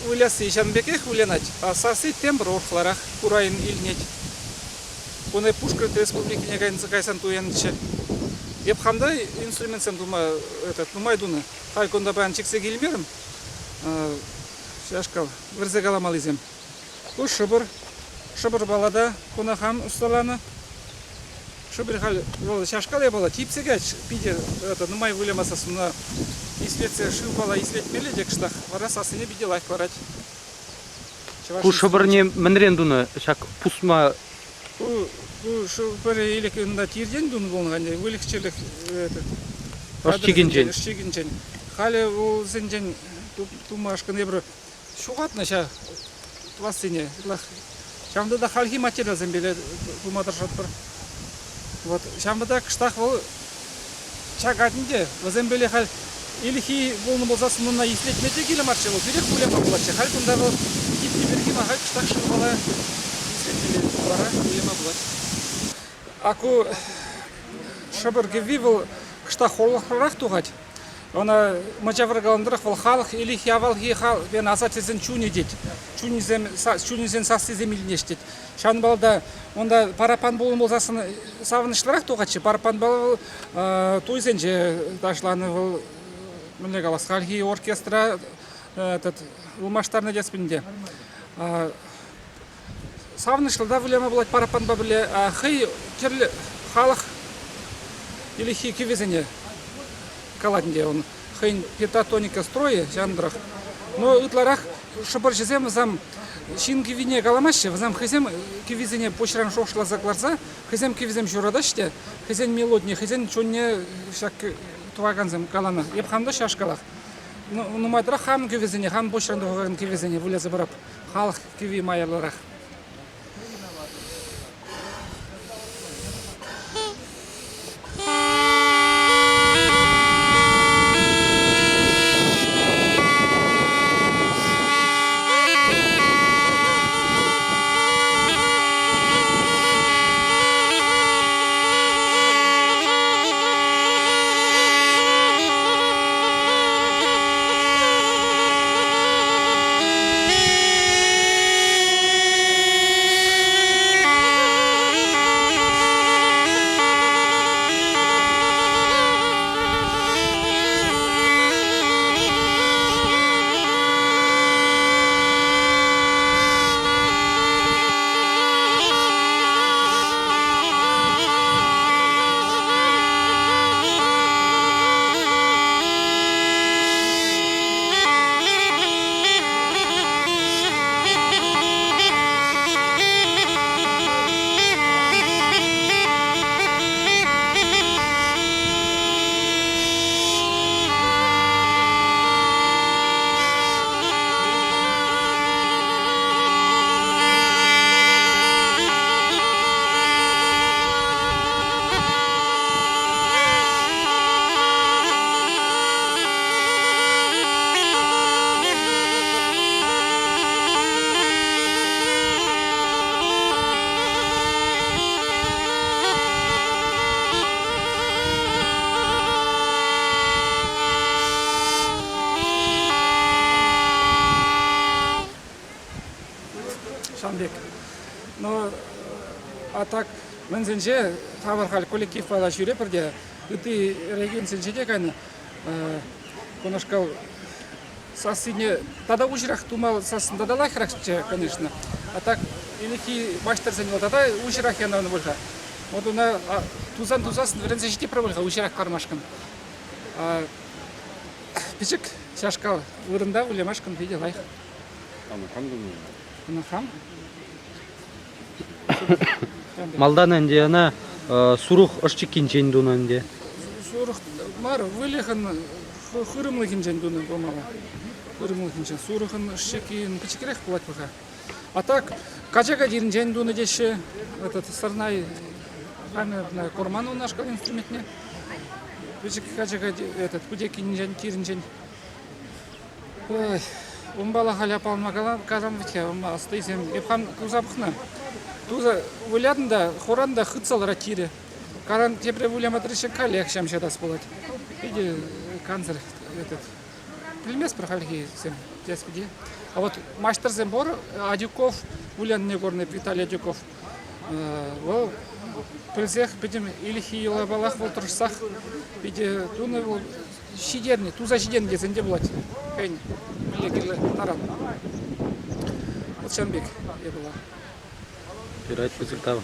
вылясси ҫавӑн пекех вылянать, а сасси темпр урӑхларах курайӑн илтӗнет. Кунта Пушкӑрт Республикине кайсан туянччӗ. Эп хам та инструментсем тума этот, нумай тунӑ. Халь кунта паян чиксе килмерӗм. Ҫакашкал вӗрсе каламаллисем. Ку шӑпӑр. Шӑпӑрпала та куна хам ӑсталанӑ. Шӑпӑр халь вӑл ҫашкал япала типсе каять, питӗ это, нумай вылямасассӑн ӑна ислетсе шывпала ислетмелле те кӑштах, вара сассине питӗ лайӑх парать. Ку шӑпӑрне мӗнрен тунӑ ҫак пусма? Ку, ку шӑпӑр илӗк унта тиртен тунӑ пулнӑ ӗнтӗ, выльӑх-чӗрлӗх этот, Ӑш-чикӗнчен. Ӑш-чикӗнчен. Халӗ вӑлсенчен тумашкӑн эпир ҫухатнӑ ҫав тӑвассине. Ытлах ҫавӑнта та хальхи материалсемпе тума тӑрӑшатпӑр. Вот ҫавӑнпа та кӑштах вӑл чакать ӗнтӗ. Вӗсемпеле халь ӗлӗкхи пулнӑ пулсассӑн ӑна ислетме те кирлӗ марччӗ вӑл, тӳрех выляма пулатчӗ. Халь кунта вӑл типнӗ пирки ман халь кӑштах шывпала ислетмелле вара выляма пулать. А ку шӑпӑр кӗвви вӑл кӑштах хурлӑхлӑрах тухать. Ӑна мӑчавӑр каланӑ тӑрӑх вӑл халӑх ӗлӗкхи авалхи халӑх асаттесен чунӗ тет. Чунӗсем, чунӗсен сассисем илтӗнеҫ тет. Ҫавӑнпа та унта параппан пулнӑ пулсассӑн савӑнӑҫлӑрах тухатчӗ. Параппанпа вӑл туйсенче ташланӑ вӑл, мӗнле калас, хальхи оркестра этот, ылмаштарнӑ тес ӗнтӗ. Савӑнӑҫлӑ та выляма пулать параппанпа пӗрле. Хӑй тӗрлӗ халӑх ӗлӗкхи кӗвӗсене калать ӗнтӗ он. Хӑйӗн пентатоника стройӗ ҫавӑн тӑрӑх. Но ытларах шӑпӑрҫӑсем вӗсем ҫын кӗввине каламаҫҫӗ, вӗсем хӑйсем кӗввисене пуҫран шухӑшласа кӑларса хӑйсем кӗвӗсем ҫуратаҫҫӗ те хӑйсен мелодине, хӑйсен чунне ҫак тӑвакансем каланӑ. Эп хам та ҫавашкалах. Нумайрах хам кӗвӗсене, хам пуҫран тухакан кӗвӗсене выляса парап. Халӑх кӗвви майлӑрах. Ҫавӑн пек. Но а так мӗнсенче хамӑр халь коллективпа ҫӳрепӗр те ытти регионсенче те кайнӑ. Кунашкал сассине тата уҫӑрах тума сассин тата лайӑхрахчӗ, конечно. А так ӗлӗкхи маҫтӑрсен вӑл тата уҫӑрах янӑранӑ пуль-ха. Вот ӑна тусан тусассӑн вӗренсе ҫитепӗр пуль-ха уҫӑрах кармашкӑн. Пӗчӗк ҫашкал вырӑнта вылямашкӑн питӗ лайӑх. Ӑна хам тунӑ? Ӑна хам. Малтан ӗнтӗ ӑна сурӑх ӑшчиккинчен тунӑ ӗнтӗ. Сурӑх мар, выльӑхӑн хырӑмлӑхӗнчен тунӑ пулмалла. Хырӑмлӑхӗнчен. Сурӑхӑн ӑшчикки пӗчӗкрех пулать пӑха. А так качака тирӗнчен тунӑ теҫҫӗ. Этот сӑрнай хамӗ курман унашкал инструментне. Пӗчӗк качака этот путеккинчен, тирӗнчен. Ой. Унпала халь аппаланма калам вӗт-ха, унпа ӑстисем. Эп хам туса пӑхнӑ. Туса вылятӑн та, хуран та хытса ларать тирӗ. Каран тепре выляма тӑрӑшҫҫӗ, каллех ҫамҫатас пулать. Питӗ кансӗр этот. Пӗлместпӗр хальхисем, тес пирки. А вот маҫтӑрсем пур, Адюков вылянине курнӑ, Виталий Адюков. Вӑл пӗлсех пӗтӗм ӗлӗкхи йӑлапалах вӑл тӑрӑшсах питӗ тунӑ вӑл ҫитернӗ, туса ҫитернӗ тесен те пулать. Хӑйӗн мӗнле кирлӗ таран. Вот ҫавӑн пек япала. Юрать, пысӑк тав.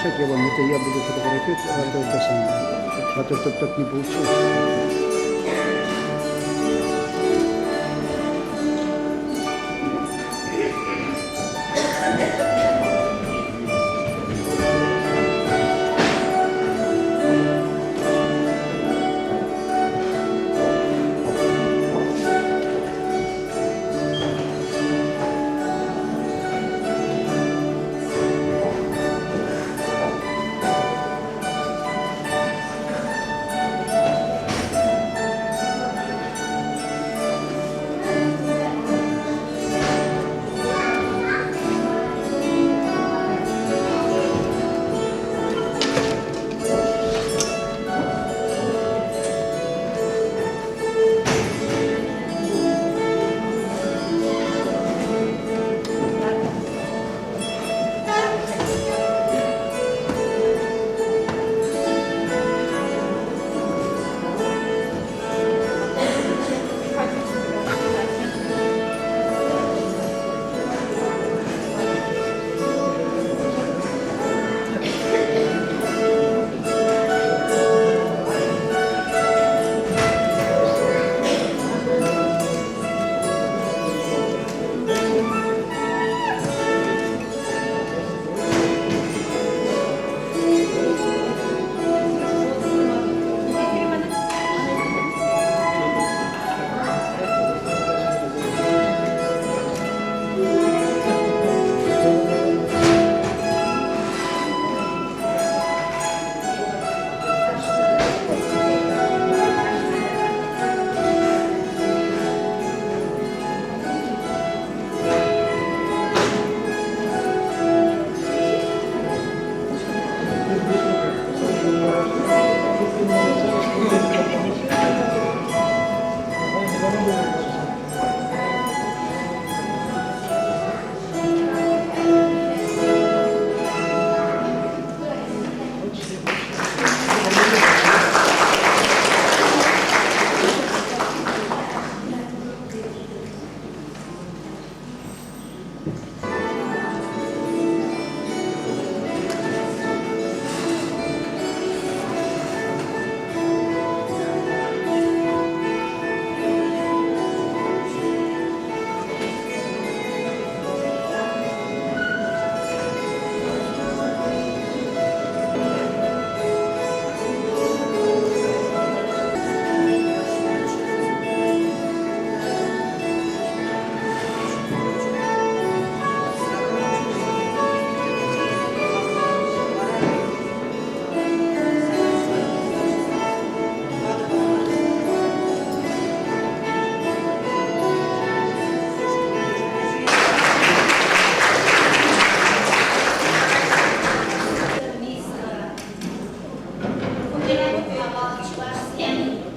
Разрешать я вам, это я буду фотографировать, а то это самое. А то, чтобы так не получилось.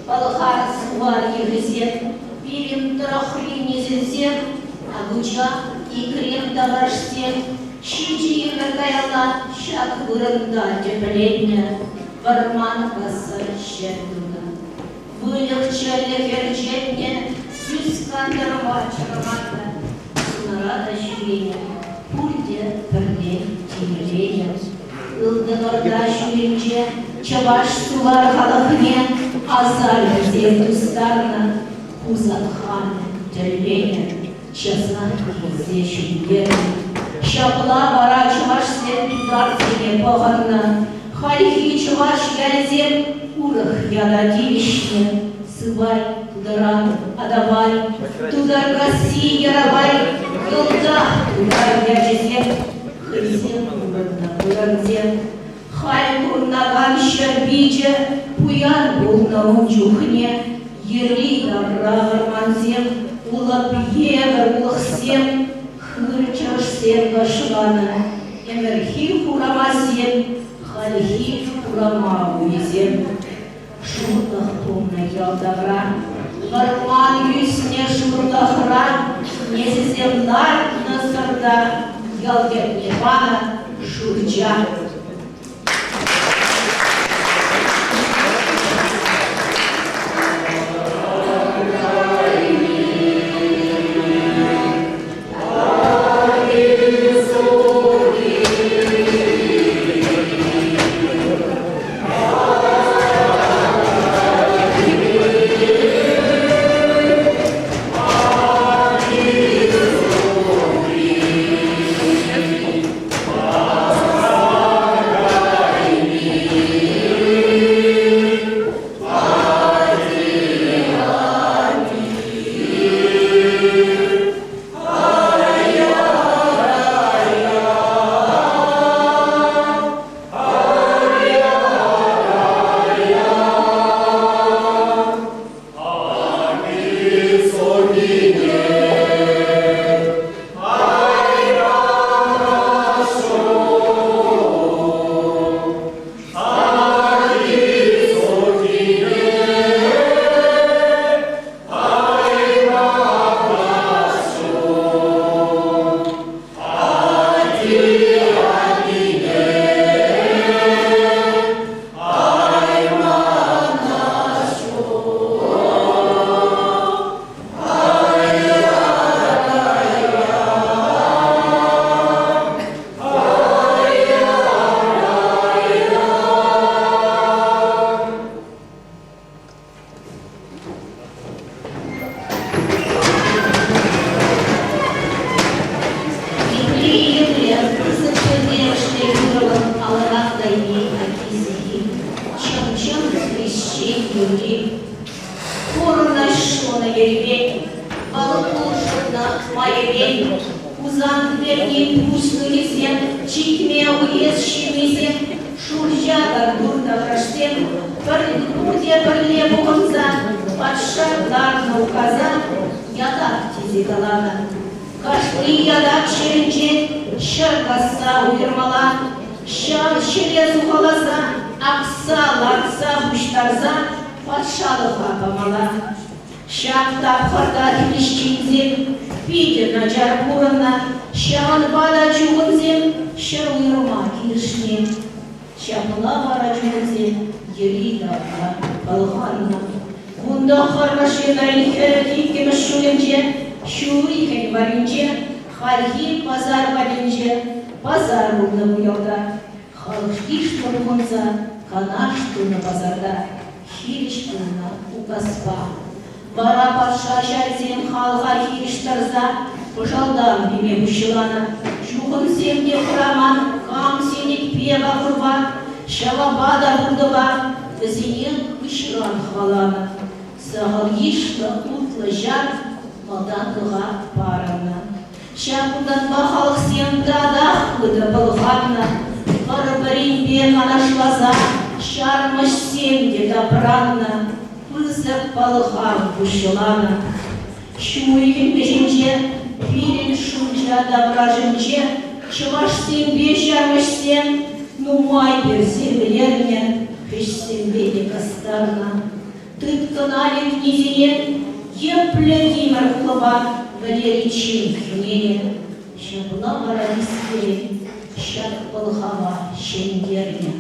Пӑлхар сувар йӑхӗсем, пирӗн тӑрӑхри несӗлсем, Акуча, Икрем таврашсем ҫичӗ ӗмӗр каялла ҫак вырӑнта тӗпленнӗ, вӑрман касса тунӑ. Выльӑх-чӗрлӗх ӗрчетнӗ, сӳс кантӑрпа чӑрманнӑ, сунара та ҫӳренӗ, пурте пӗрле тимленӗ. Ылтӑн Орда ҫулӗнче чӑваш сувар халӑхне аса илсе тустарнӑ Хусан ханӗ тӗлленӗ, часах килсе ҫӗнтернӗ. Ҫапла вара чӑвашсем тутарсене пӑхӑннӑ. Хальхи чӑваш ялӗсем урӑх яла тивӗҫнӗ. Сывай, Тутаран, Атапай, Тутаркасси, Ярапай, йӑлтах тутар ячӗсем хӑйсем пурӑннӑ вырӑнсем. Халь пурӑнакан ҫӗр пичӗ пуян пулнӑ ун чухне. Йӗри-тавра вӑрмансем, улӑп евӗр улӑхсем, хыр-чӑрӑшсем кӑшланӑ. Ӗмӗрхи хурамасем, хальхи хурама уйӗсем. Шурлӑх пулнӑ ял тавра, вӑрман ӳснӗ шурлӑхра несӗсем лартнӑ сӑрта ял ятне панӑ Шурча. ерипен, вӑл улшӑннӑ майӗпен. Хусан кӗпернин пуҫлӑхӗсем, Чикме уес ҫыннисем, Шурҫа та тур таврашсем пӗр пурте пӗрле пухӑнса патша ларнӑ указа ятак тесе каланӑ. Кашни ятак ҫӗрӗнчен ҫӗр касса уйӑрмалла, ҫав ҫӗре сухаласа, акса, лартса, пуҫтарса патшалӑха памалла. Ҫак тапхӑрта хресченсем питӗ начар пурӑннӑ, ҫавӑнпа та чухӑнсем ҫӗр уйӑрма килӗшнӗ. Ҫапла вара чухӑнсем йӗри-тавра пӑлханнӑ. Кунта хӑрмӑш ӗмӗрӗн 42-мӗш ҫулӗнче ҫу уйӑхӗн варринче хальхи пасар патӗнче пасар пулнӑ ку ялта. Халӑх йышлӑ пухӑнса канаш тунӑ пасарта хирӗҫ пулнӑ указпа. Вара патша ҫарӗсем халӑха хирӗҫ тӑрса пӑшалтан пеме пуҫланӑ. Чухӑнсем те хӑраман, кам сенӗкпе вакурпа, ҫавапа та пуртӑпа вӗсене хыҫран хӑваланӑ. Сахал йышлӑ утлӑ ҫар малтанлӑха парӑннӑ. Ҫак кунтанпа халӑхсем татах хытӑ пӑлханнӑ, пӗр-пӗринпе канашласа ҫармӑҫсем те тапраннӑ, пысӑк пӑлхав пуҫланӑ. Ҫу уйӑхӗн вӗҫӗнче пирӗн Шурча таврашӗнче чӑвашсемпе ҫармӑҫсем нумай персе вӗлернӗ, хӗҫсемпе те кастарнӑ. Тыткӑна лекнисене йӗплӗ тимӗр хулӑпа вӗлериччен хӗненӗ. Ҫапла вара тискерӗн ҫак пӑлхава ҫӗнтернӗ.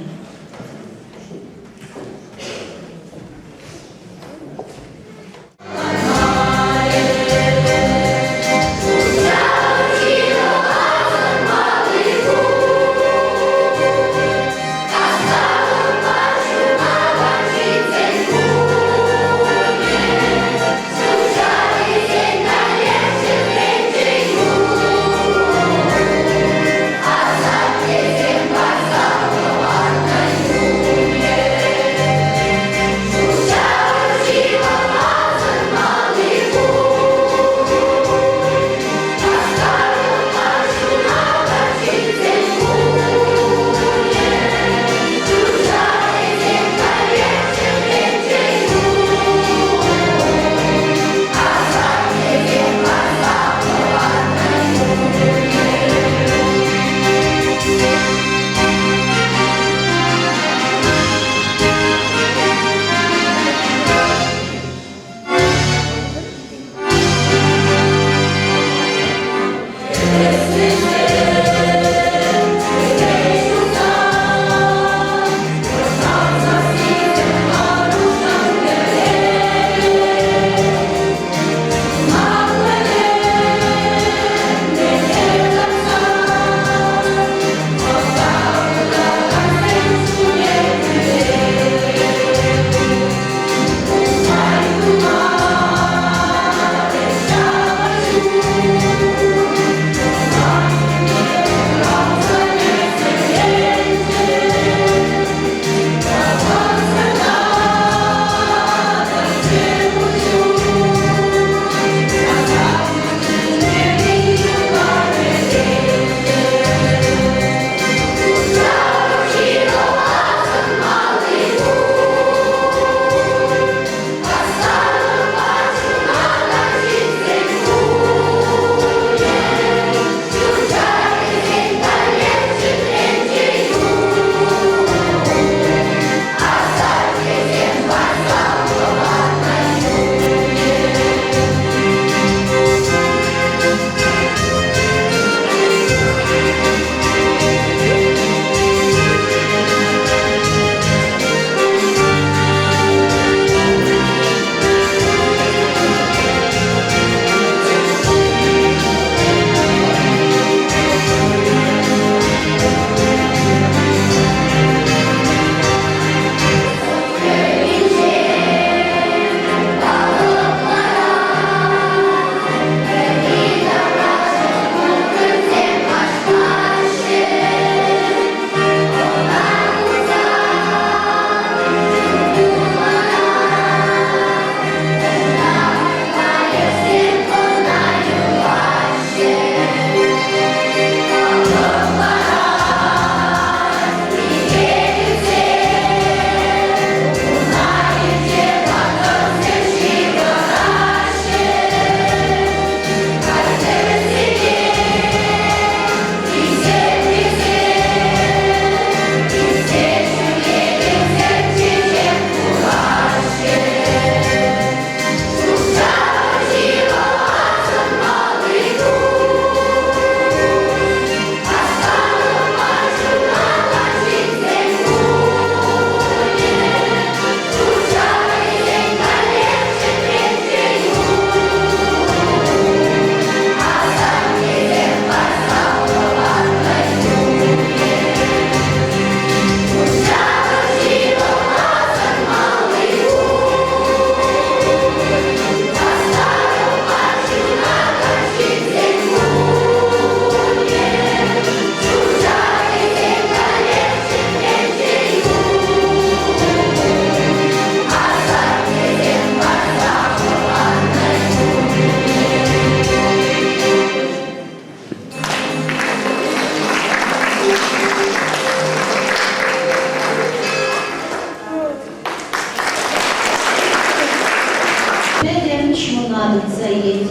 аса илет.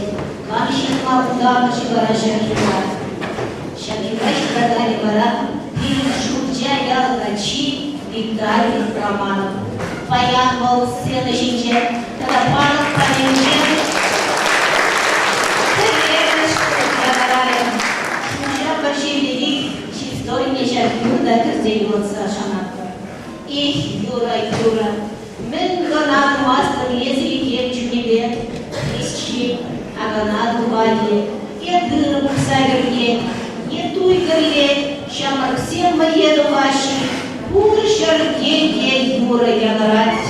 Кам ҫырма пултарнӑ-ши вара ҫак юрра? Ҫак юрра ҫыраканӗ вара пирӗн Шурча ял каччи Виталий Романов. Паян вӑл сцена ҫинче тата палӑк патӗнче пӗрремӗш янӑрарӗ. Шурча вӑрҫи пекех историне ҫак юр та кӗрсе юласса шанатпӑр. Эх, юрӑ, юрӑ, мӗн кӑна тумастӑн эсӗ этем чунӗпе, хресчен, акана тухать-и, е тырӑ пухса кӗртет, е туй кӗрлет, ҫамрӑксем мӑйе тухаҫҫӗ, пур ҫӗрте те юрӑ янӑрать.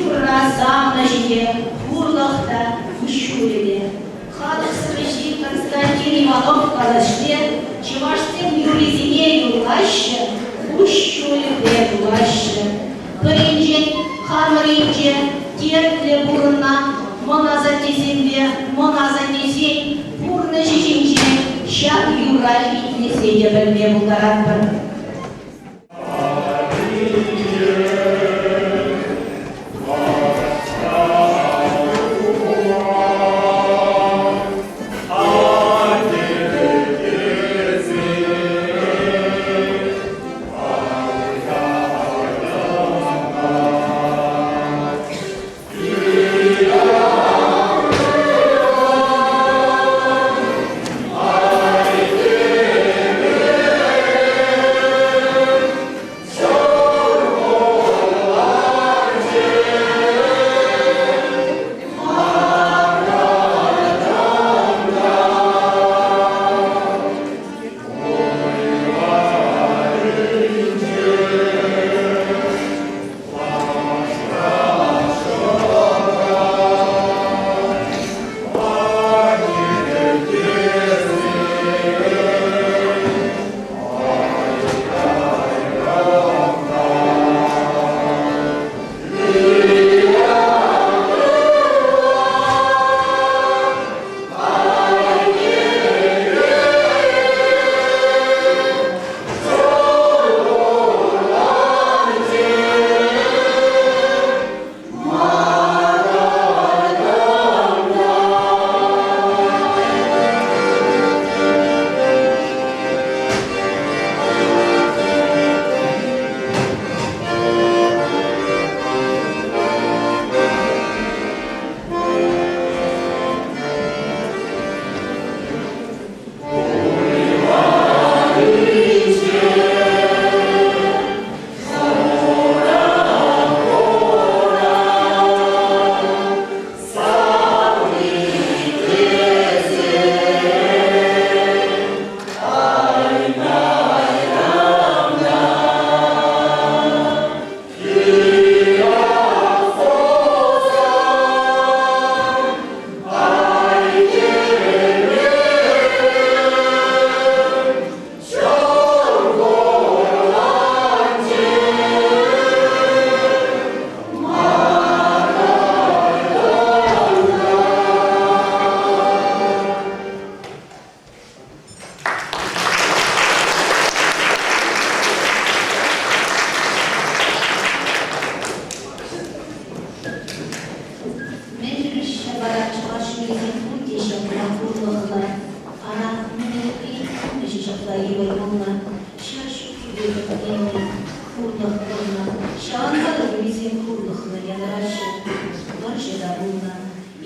Юрра савнӑ ҫине хурлӑх та, куҫҫулӗ те. Халӑх сӑвӑҫи Константин Иванов калашле, чӑвашсен юррисене юрлаҫҫӗ, куҫҫулӗпе вулаҫҫӗ. Пӗринчен хамӑрӗнче тертлӗ пурӑннӑ мӑн асаттесемпе мӑн асаннесен пурнӑҫӗ ҫинчен ҫак юрра итлесе те пӗлме пултаратпӑр. Мӗн вара чӑваш ҫыннисем пурте ҫапла хурлӑхлӑ. Ара, мӗн ӗлӗкрен пурнӑҫӗ ҫапла йывӑр пулнӑ. Ҫар ҫуккипе тӗпленнӗ, хурлӑх курнӑ. Ҫавӑнпа та юрисем хурлӑхлӑ янӑраҫҫӗ. Вӑрҫӑ та пулнӑ.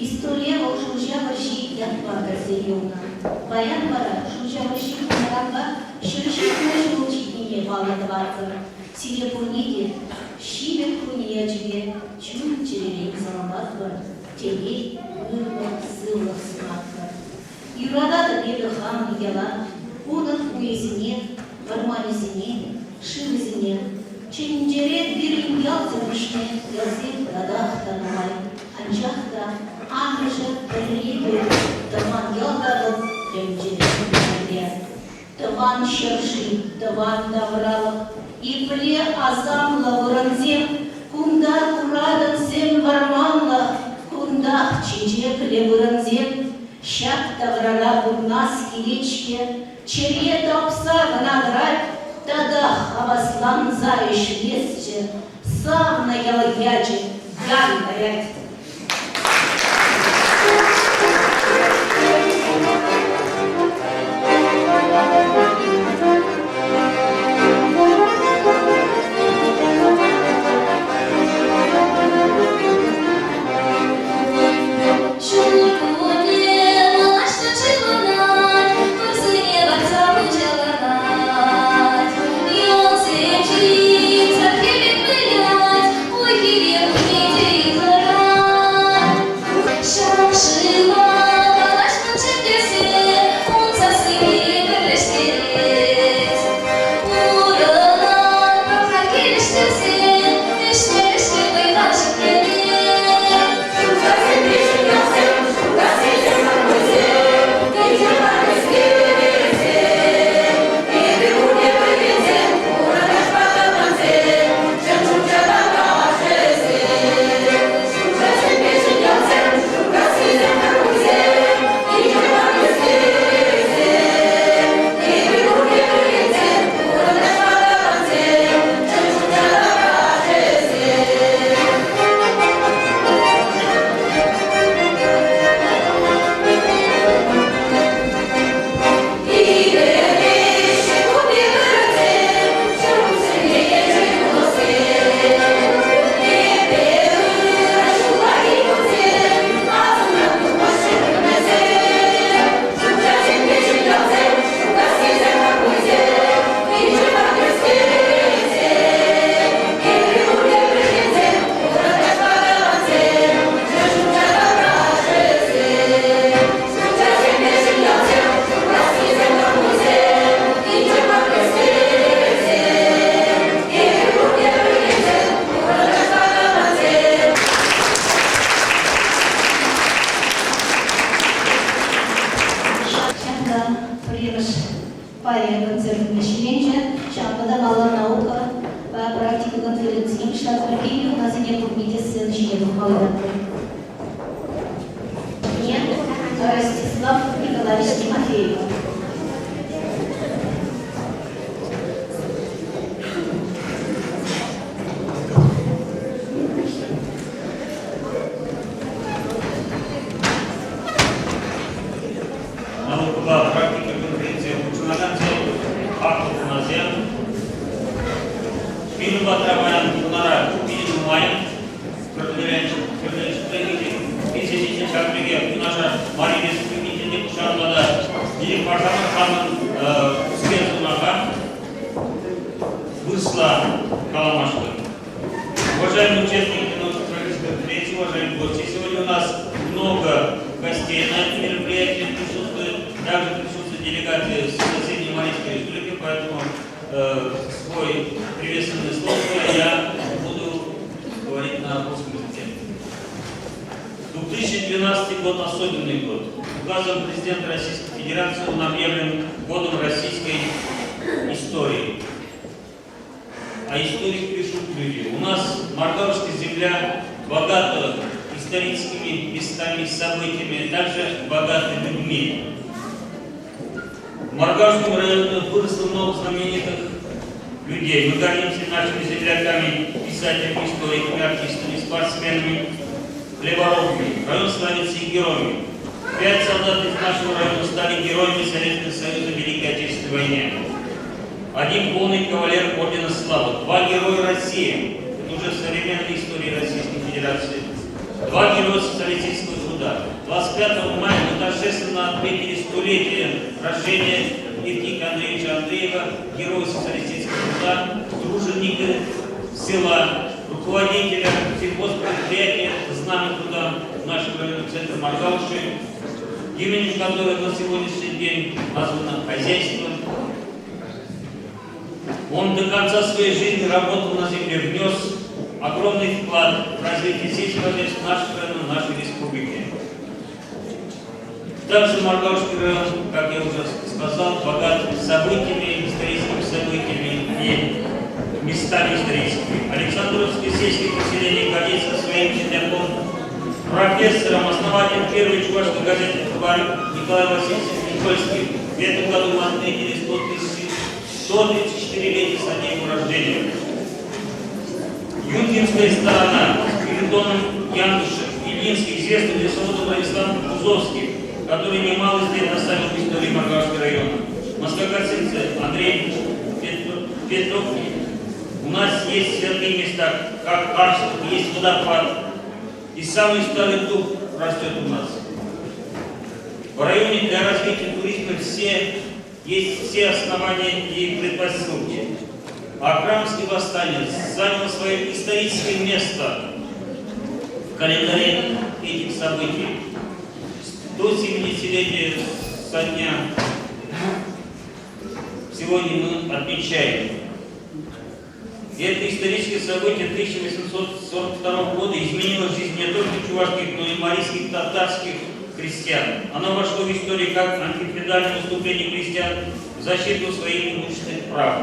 Историе вӑл Шурҫа вӑрҫи ятпа кӗрсе юлнӑ. Паян вара Шурҫа вӑрҫи пулнӑранпа 170 ҫул ҫитнине паллӑ тӑватпӑр. Сире пурне те ҫирӗп кунӗ ячӗпе чун-чӗререн саламлатпӑр, телей, ырлӑх, сывлӑх сунатпӑр. Юрататӑп эпӗ хамӑн яла, унӑн уйӗсене, вӑрманӗсене, шывӗсене. Чӗнчӗре пирӗн ялсӑр пуҫне ялсем татах та нумай. Анчах та амӑшӗ пӗрре те тӑван ял та вӑл тӗнчере пӗрре. Тӑван ҫӗршыв, тӑван тавралӑх, епле асамлӑ вырӑнсем, кунта куратӑн сӗм вӑрманлӑх, кунтах чечеклӗ вырӑнсем. Ҫак таврара пурӑнас килет-ҫке, чӗре тапса кӑна тӑрать, татах хавасланса ӗҫлесчӗ, савнӑ ял ячӗ ян каять. пӗрремӗш пайӗ концерт вӗҫленчӗ. Ҫавӑнпа та малалла наука практика конференцине пуҫлатпӑр. Килнӗ хӑнасене пурне те сцена ҫине тухма ыйтатпӑр. Ростислав Николаевич Тимофеев. Наукӑпа практика конференцине хутшӑнакансем, хаклӑ хӑнасем, пирӗн патра паян хӑнара питӗ нумай. Тӗрлӗрен тӗрлӗ килсе ҫитнӗ ҫав пекех юнашар Мари Республикинчен те пуҫарнӑ та Ирек Пашанов хамӑн кӗске сӑмаха вырӑсла каламашкӑн. Уважаемые участники научно-практической конференции, уважаемые гости, сегодня у нас много гостей на этом мероприятии присутствует. Также присутствует делегация с соседней Марийской Республики, поэтому свой приветственное слово я буду говорить на русском языке. 2012 год – особенный год. Указом президента Российской Федерации он объявлен годом российской истории. А истории пишут люди. У нас Мордовская земля богата историческими местами, событиями, также богата людьми. В Моргашском районе выросло много знаменитых людей. Мы гордимся нашими земляками, писателями, историками, артистами, спортсменами, хлеборобами. Район славится и героями. Пять солдат из нашего района стали героями Советского Союза в Великой Отечественной войне. Один полный кавалер Ордена Славы, два героя России, это уже в современной истории Российской Федерации, два героя социалистического труда. 25 мая мы торжественно отметили столетие рождения Евгения Андреевича Андреева, героя социалистического труда, труженика села, руководителя сельхозпредприятия «Знамя труда» нашего районного центра Маргауши, именем которого на сегодняшний день названо хозяйство. Он до конца своей жизни работал на земле, внес огромный вклад в развитие сельского хозяйства нашей страны, нашей республики. Также Маргаушский район, как я уже сказал, богат событиями, историческими событиями и местами историческими. Александровское сельское поселение гордится своим земляком, профессором, основателем первой чувашской газеты «Хабар» Николаем Васильевичем Никольским. В этом году мы отметили 134-летие со дня его рождения. Юнгинская сторона с Спиридоном Яндушем, Ильинский, известный лесоводом Владислав Кузовский, который немало след оставил в истории Моргашского района. Москвокосинцы Андрей Петров. У нас есть святые места, как Арск, есть водопад. И самый старый дуб растет у нас. В районе для развития туризма все, есть все основания и предпосылки. Акрамский восстание заняло свое историческое место в календаре этих событий. 170-летие со дня сегодня мы отмечаем. И это историческое событие 1842 года изменило жизнь не только чувашских, но и марийских, татарских крестьян. Оно вошло в историю как антифеодальное выступление крестьян в защиту своих имущественных прав.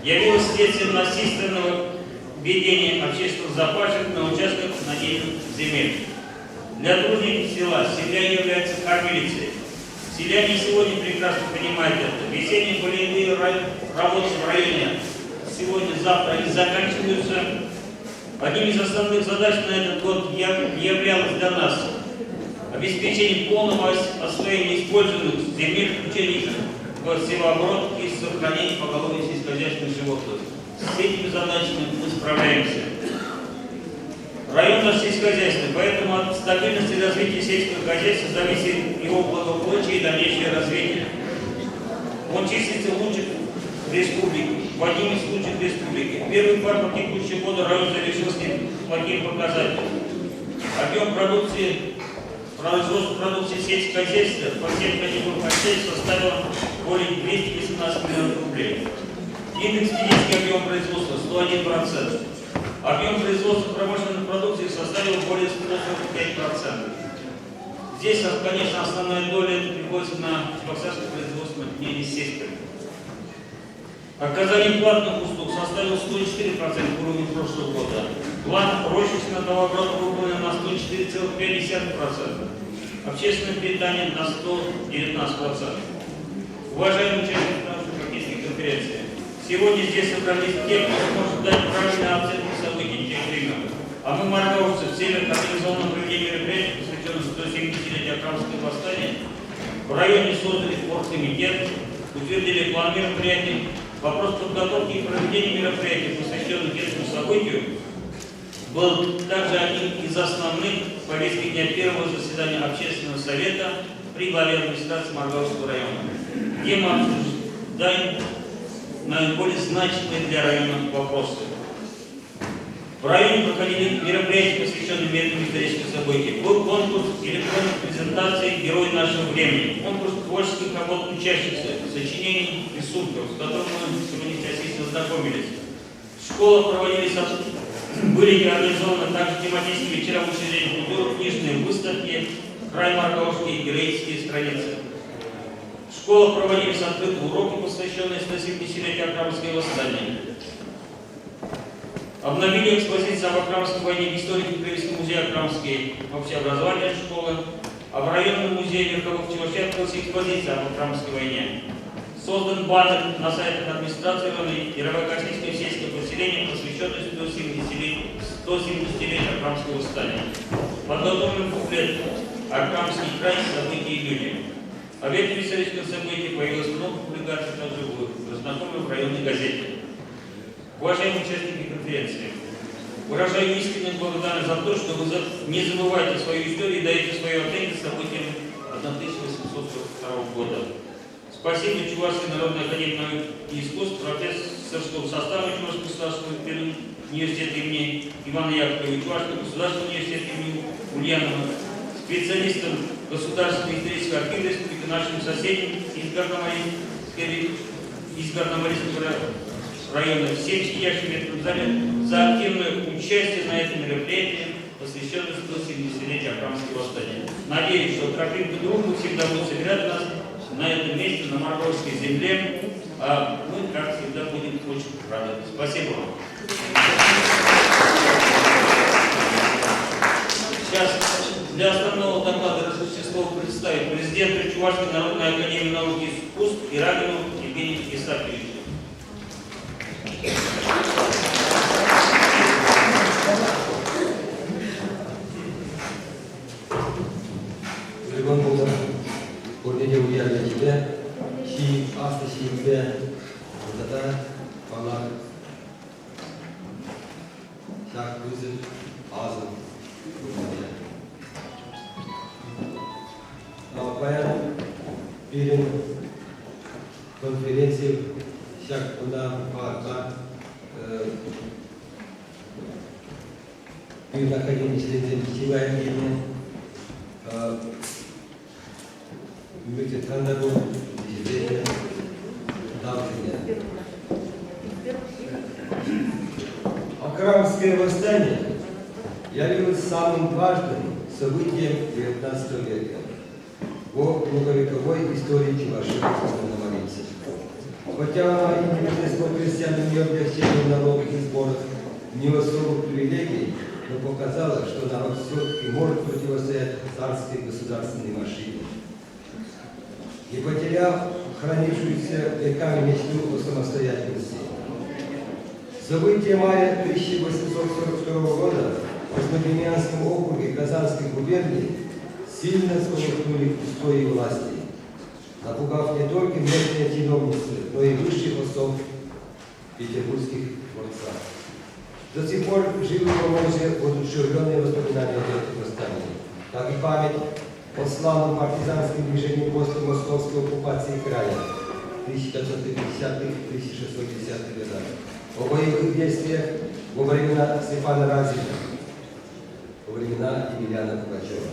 Явилось следствием насильственного ведения общественных запашек на участках надельных земель. Для тружеников села земля является кормилицей. Селяне сегодня прекрасно понимают это. Весенние полевые работы в районе сегодня-завтра они заканчиваются. Одним из основных задач на этот год являлось для нас обеспечение полного освоения используемых земель, включение их в севооборот и сохранение поголовья сельскохозяйственных животных. С этими задачами мы справляемся. Район наш сельскохозяйственный, поэтому от стабильности развития сельского хозяйства зависит его благополучие и дальнейшее развитие. Он числится в лучших республике, в одним из лучших республики. Первый квартал текущего года район завершил с неплохим показателем. Объем продукции, производства продукции сельского хозяйства по всем категориям хозяйств составил более 218 миллионов рублей. Индекс физический объем производства 101%. Объем производства промышленной продукции составил более 145%. Здесь, конечно, основная доля это приходится на чебоксарское производство не сельское. Оказание платных услуг составило 104% уровня прошлого года. План розничного товарооборота выполнен на 104,5%. Общественное питание на 119%. Уважаемые участники научно-практической конференции, сегодня здесь собрались те, кто сможет дать правильную оценку событий тех времен. А мы, мордовцы, в целях организованного проведения мероприятий, посвященных 170-летию Акрамского восстания, в районе создали оргкомитет, утвердили план мероприятий. Вопрос подготовки и проведения мероприятий, посвященных этому событию, был также одним из основных в повестке дня первого заседания Общественного совета при главе администрации Моргаушского района, где мы обсуждаем наиболее значимые для района вопросы. В районе проходили мероприятия, посвященные мирным историческим событиям. Был конкурс электронных презентаций «Герой нашего времени», конкурс творческих работ учащихся, сочинений, рисунков, с которым мы сегодня здесь ознакомились. В школах проводились, были организованы также тематические вечера в учреждениях культуры, книжные выставки, край Моргаушский, героические страницы. В школах проводились открытые уроки, посвященные 170-летию Акрамского восстания. Обновили экспозицию об Акрамской войне в историко-краеведческом музее Акрамской общеобразовательной школы, а в районном музее Верховых Чувашей открылась экспозиция об Акрамской войне. Создан баннер на сайтах администрации района и Равокосинского сельского поселения, посвященный 170-летию Акрамского восстания. Подготовлен буклет «Акрамский край. События и люди». Об этом историческом событии появилось много публикаций также в знакомой в районной газете. Уважаемые участники конференции, выражаю искреннюю благодарность за то, что вы не забываете свою историю и даете свою оценку событиям 1842 года. Спасибо Чувашской народной академии наук и искусств, профессорскому составу Чувашского государственного университета имени Ивана Яковлева, Чувашского государственного университета имени Ульянова, специалистам Государственного исторического архива Республики, нашим соседям из Горномарийского района, всем сидящим в этом зале за активное участие на этом мероприятии, посвященном 170-летию Акрамского восстания. Надеюсь, что тропинка дружбы всегда будет собирать нас на этом месте, на Мордовской земле. А мы, как всегда, будем очень рады. Спасибо вам. Сейчас для основного доклада разрешите слово представить президенту Чувашской народной академии наук и искусств Ирагину Евгению Исаковичу. Ырӑ пултӑр. Пурне те уяв ячӗпе, чи аслӑ ҫимӗпе тата, паллах, ҫак пысӑк асӑм пурне. Паян пирӗн конференци ҫак куна палӑртма пирӗн академи членсем чылай килнӗ. Ӳкӗтран та пур, виҫӗсем тавсене. Акрамское восстание явилось самым важным событием XIX века во многовековой истории чувашей и Хотя оно и не принесло крестьянам ни облегчения в налогах и сборах, ни особых привилегий, но показало, что народ все-таки может противостоять царской государственной машине. Не потеряв хранившуюся веками мечту о самостоятельности. События мая 1842 года в Космодемьянском округе Казанской губернии сильно всколыхнули устои власти, напугав не только местные чиновницы, но и высших особ петербургских дворца. До сих пор живы в Поволжье воодушевленные воспоминания об этом восстании, как и память о славном партизанском движении после московской оккупации края 1550-1610-х годах, о боевых действиях во времена Степана Разина, во времена Емельяна Пугачева.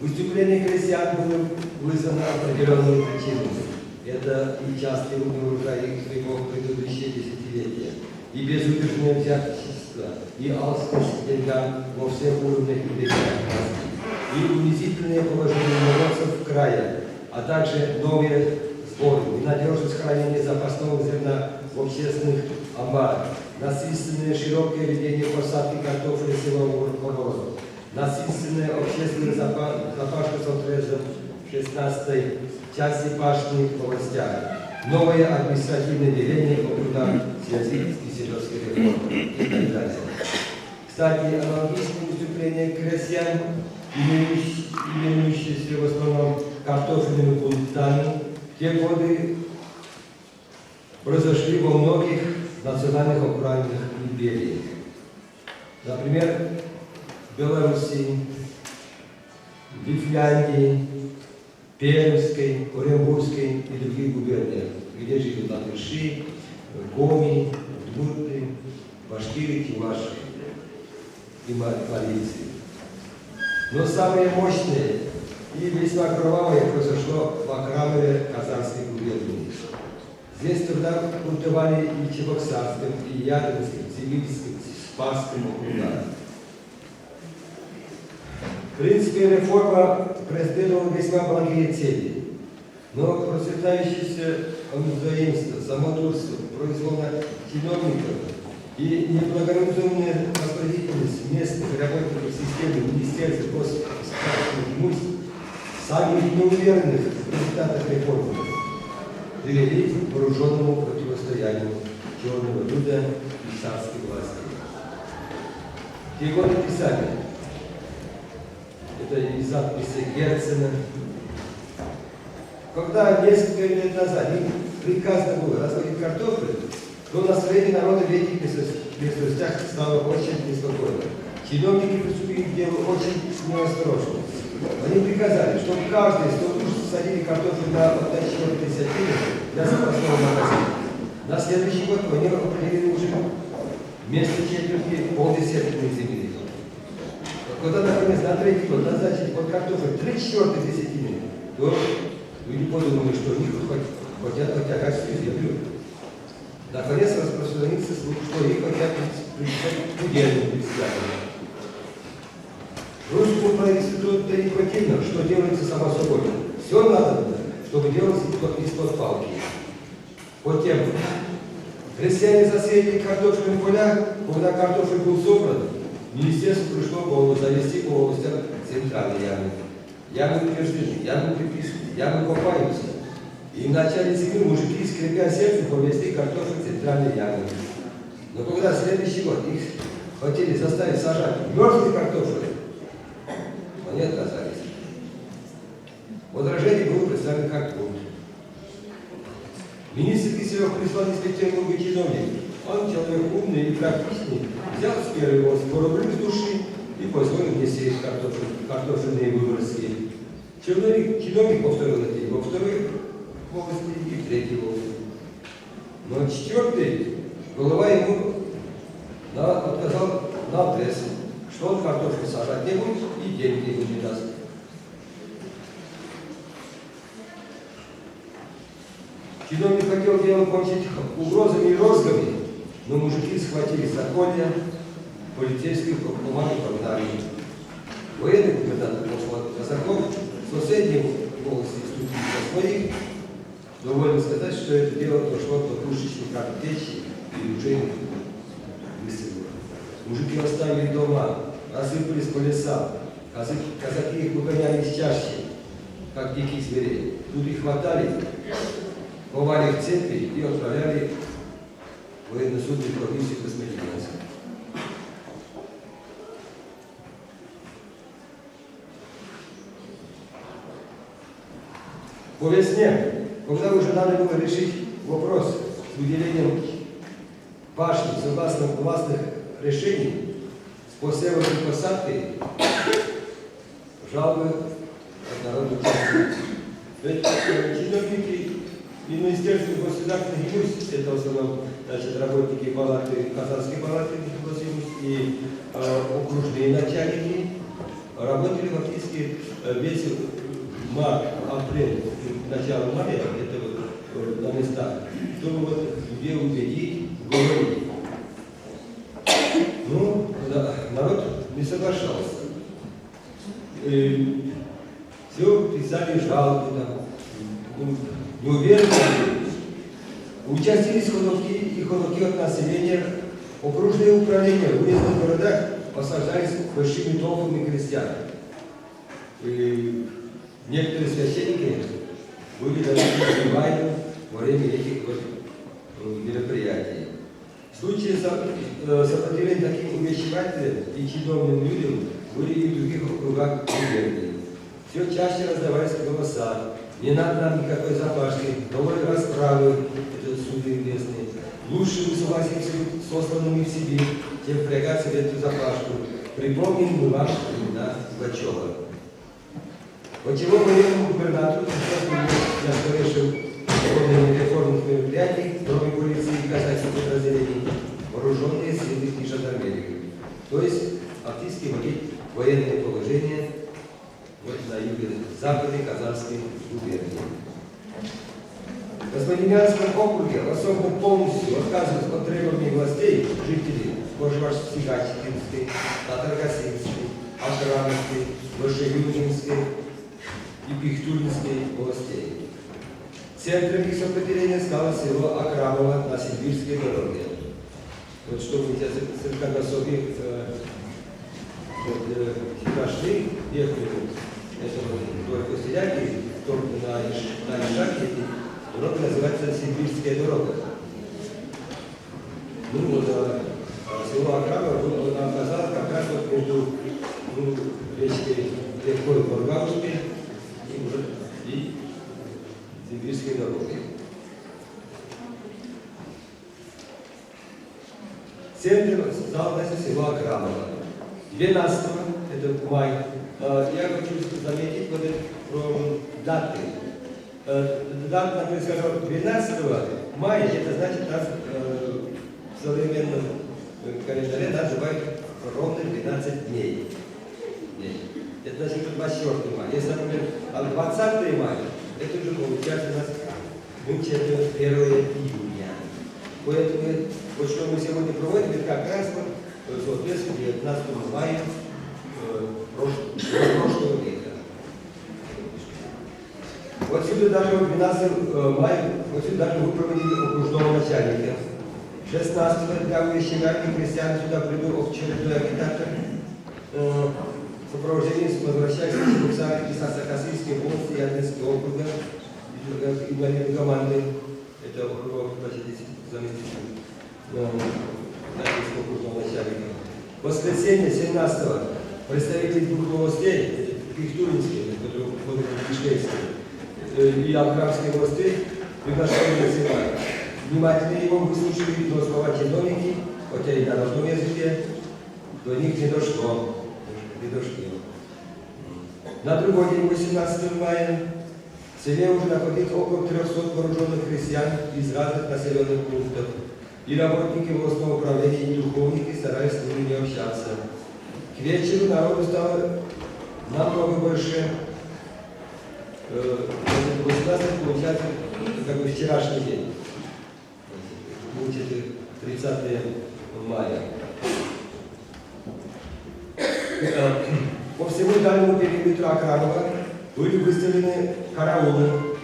Выступление крестьян было вызвано определенными причинами. Это и частые неурожаи их хлебов в предыдущие десятилетия, и безудержное взяточничество, и алчность к деньгам во всех уровнях и ветвях власти. и унизительное положение народцев края, а также новые сборы, ненадежность хранения запасного зерна в общественных амбарах, насильственное широкое ведение посадки картофеля силового оборота, насильственная общественная запашка с отрезом 16 части пашни в областях, новое административное деление округа в связи с Киселевской реформой и так далее. Кстати, аналогичные выступления крестьян, именующиеся в основном картофельными бунтами, в те годы произошли во многих национальных окраинах империи. Например, в Белоруссии, Лифляндии, Пермской, Оренбургской и других губерниях, где жили латыши, коми, удмурты, башкиры, чуваши и марийцы. Но самое мощное и весьма кровавое произошло в Акрамове Казанской губернии. Здесь труда бунтовали и Чебоксарском, и Ядринском, Цивильском, Спасском округах. В принципе, реформа преследовала весьма благие цели. Но процветающееся мздоимство, самодурство, произвол чиновников и неблагоразумная распорядительность местных работников системы министерств государственных имуществ, самых неуверенных в результатах реформы, привели к вооруженному противостоянию черного люда и царской власти. В те годы писали, это из записи Герцена, когда несколько лет назад им приказано было разводить картофель, то настроение народа в этих местностях стало очень неспокойно. Чиновники приступили к делу очень неосторожно. Они приказали, чтобы каждый 100 душ садили картофель на 1,4 десятины для запасного магазина. На следующий год они определили уже вместо четверти полдесятины земли. Когда, наконец, на третий год назначили под картофель 3/4 десятины, то люди подумали, что них хотят оттягать всю землю. Наконец распространится слух, что их хотят приписать к удельным крестьянам. Русскому правительству да и противно, что делается само собой. Все надо, чтобы делалось из-под палки. По тем, крестьяне засеяли картофельные поля, когда картофель был собран, министерству пришло в голову завести по областям центральные ямы. Ямы утверждены, ямы приписаны, ямы копаются. И в начале зимы мужики, скрипя сердце, повезли картофель в центральные ямы. Но когда следующий год их хотели заставить сажать мертвый картофель, они отказались. Возражение было представлено как бунт. Министр Киселев прислал из Петербурга чиновник. Он человек умный и практичный, взял с первого по рублю с души и позволил мне сеять картофельные выброски. Чиновник повторил это и во второй волости, и в третьей волости. Но четвертый голова ему отказал на адрес, что он картофель сажать не будет и деньги ему не даст. Чиновник хотел дело кончить угрозами и розгами, но мужики схватили за колья, полицейских бумаги погнали. Военный губернатор послал казаков в соседнем волости ступили за своих. Довольно сказать, что это дело дошло до пушечных картечи и ружейных выстрелов. Мужики оставили дома, рассыпались по лесам, казаки их выгоняли из чащи, как диких зверей. Тут их хватали, ковали в цепи и отправляли в военно-судную комиссию Космодемьянска. По весне, когда уже надо было решить вопрос с выделением башни согласно властных решений, с посевом и посадкой, жалобы от народных частей. Ведь чиновники и Министерство государственных имуществ, это в основном, значит, работники палаты, Казанской палаты госимуществ и окружные начальники, работали фактически весь март, апрель, начало мая, это вот, на местах, чтобы вот людей убедить, уговорить. Ну, да, народ не соглашался. Все писали жалобы там, не уверены. Участились ходовки и ходовки от населения. Окружные управления в уездных городах осаждались большими толпами крестьян. И некоторые священники были даже убиваемы во время этих вот мероприятий. В случае сопротивления таким увещевателям и чиновным людям были и в других округах губернии. Все чаще раздавались голоса. Не надо нам никакой запашки, долой расправы, это суды местные. Лучше мы согласимся быть сосланными в Сибирь, чем впрягаться в эту запашку. Припомним мы вам имена Пугачева. Отчего военному губернатору пришлось на скорейшем выполнении реформных мероприятий, кроме полиции и казачьих подразделений, вооруженные силы и жандармерию. То есть фактически вводить военное положение вот на юге-западе Казанской губернии. В Космодемьянском округе особо полностью отказывались от требований властей жителей Кожваш-Сигачкинской, Татаркасинской, Акрановской, Большеюжинской и Пихтулинской областей. Центром их сопротивления стало село Акрамово на Сибирской дороге. Вот чтобы сейчас Циркадосови вот, сюда шли, ехали, это вот вдоль Костеляки, на Ишаке, дорога называется Сибирская дорога. Ну вот, село Акрамово оказалось как раз вот между ну, речкой, рекой Бургаушкой и, и Сибирской дорогой. Центром стало село Акрамово. 12 это май. Я хочу заметить вот это про даты. Дата, например, скажем, 12 мая, это значит, нас в современном календаре нас добавить ровно 12 дней. Это значит 24 мая. Если, например, 20 мая, это уже получается у нас нынче это 1 июня. Поэтому вот что мы сегодня проводим, это как раз вот соответственно 19 мая прошлого века. Вот сюда даже 12 мая, вот сюда даже выпроводили окружного начальника. 16 для увещевания крестьян сюда прибыл очередной агитатор в сопровождении возвращающихся Чебоксары из Асакасийской области Ядинского округа инвалидной команды. Это округ, значит, заместитель окружного начальника. В воскресенье 17-го представители двух областей, Пихтулинский, который входит в Бишкекский, и Акрамской областей, приглашенные на села. Внимательно его выслушали, но слова чиновники, хотя и на родном языке, до них не дошло. Не дошло. На другой день, 18 мая, в селе уже находится около 300 вооруженных крестьян из разных населенных пунктов. И работники волостного управления, и духовники старались с ними не общаться. К вечеру народу стало намного больше. 18 получается, как бы вчерашний день. Будет 30 мая. По всему дальнему периметру Акрамова были выставлены караулы.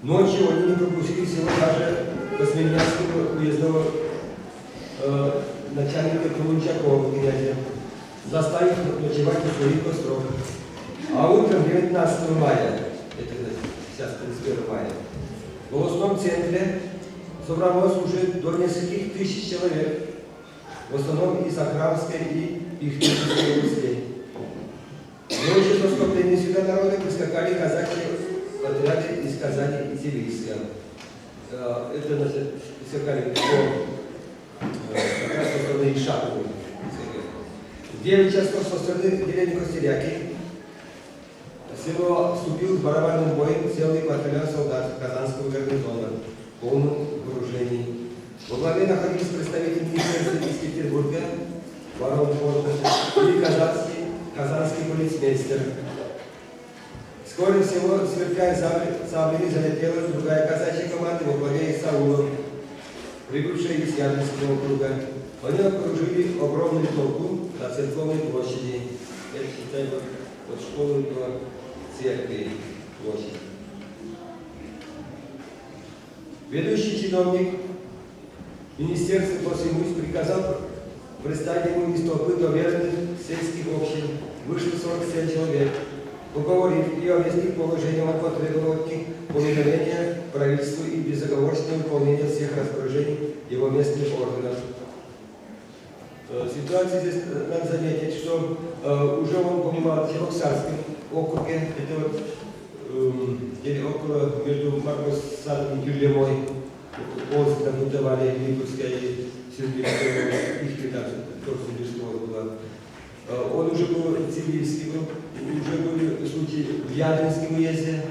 Ночью они не пропустили всего даже Космодемьянского уездного начальника Крунчакова князя, заставив ночевать у своих костров. А утром 19 мая, это сейчас 31 мая, в волостном центре собралось уже до нескольких тысяч человек, в основном из Акрамской и Пихтинской областей. Ночью со скопления сюда народа прискакали казачьи отряды из Казани и Цивильска. Это, значит, прискакали по, как раз со стороны Ишаковой. В 9 часов со стороны деревни Костеряки в село вступил с барабанным боем целый батальон солдат Казанского гарнизона в полном вооружении. Во главе находились представители министерства из Петербурга, барон Форден, и казанский полицмейстер. Вскоре всего, сверкая саблями, залетела другая казачья команда во главе с Саулом, прибывшая из Ядринского округа. Они окружили огромную толпу на церковной площади. Это, считай, вот От школы до церкви площадь. Ведущий чиновник Министерства госимущества приказал представить ему из толпы доверенных сельских общин. Вышло 47 человек. Поговорив и объяснив положение, он потребовал от них повиновения правительству и безоговорочного выполнения всех распоряжений его местных органов. Ситуация здесь, надо заметить, что уже он помимо Чебоксарским округе, это вот около между Маркосадом и Юлемой, полосы там бунтовали, Липовская и Сергеевская, их там тоже Сибирского была. Он уже был Цивильский был, уже были случаи в Ядринском уезде.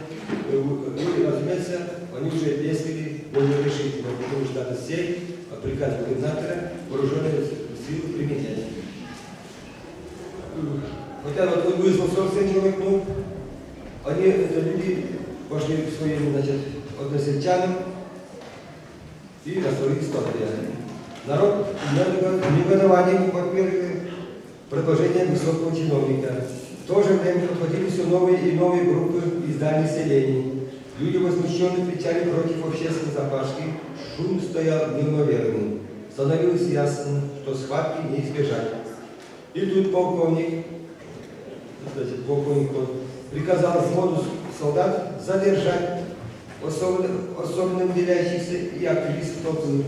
Ну и, разумеется, они уже действовали более решительно, потому что надо сеть, приказ губернатора вооруженные силы применять. Хотя вот он вызвал 47 человек, ну, они, это люди, пошли к своим, значит, односельчанам и растворились в толпе. Народ негодованием подверг предложение высокого чиновника. В то же время подходили все новые и новые группы из дальних селений. Люди возмущенно кричали против общественной запашки, шум стоял неимоверный. Становилось ясно, что схватки не избежать. И тут полковник, значит, полковник он приказал взводу солдат задержать особенно, особенно выделяющихся и активистов толпы.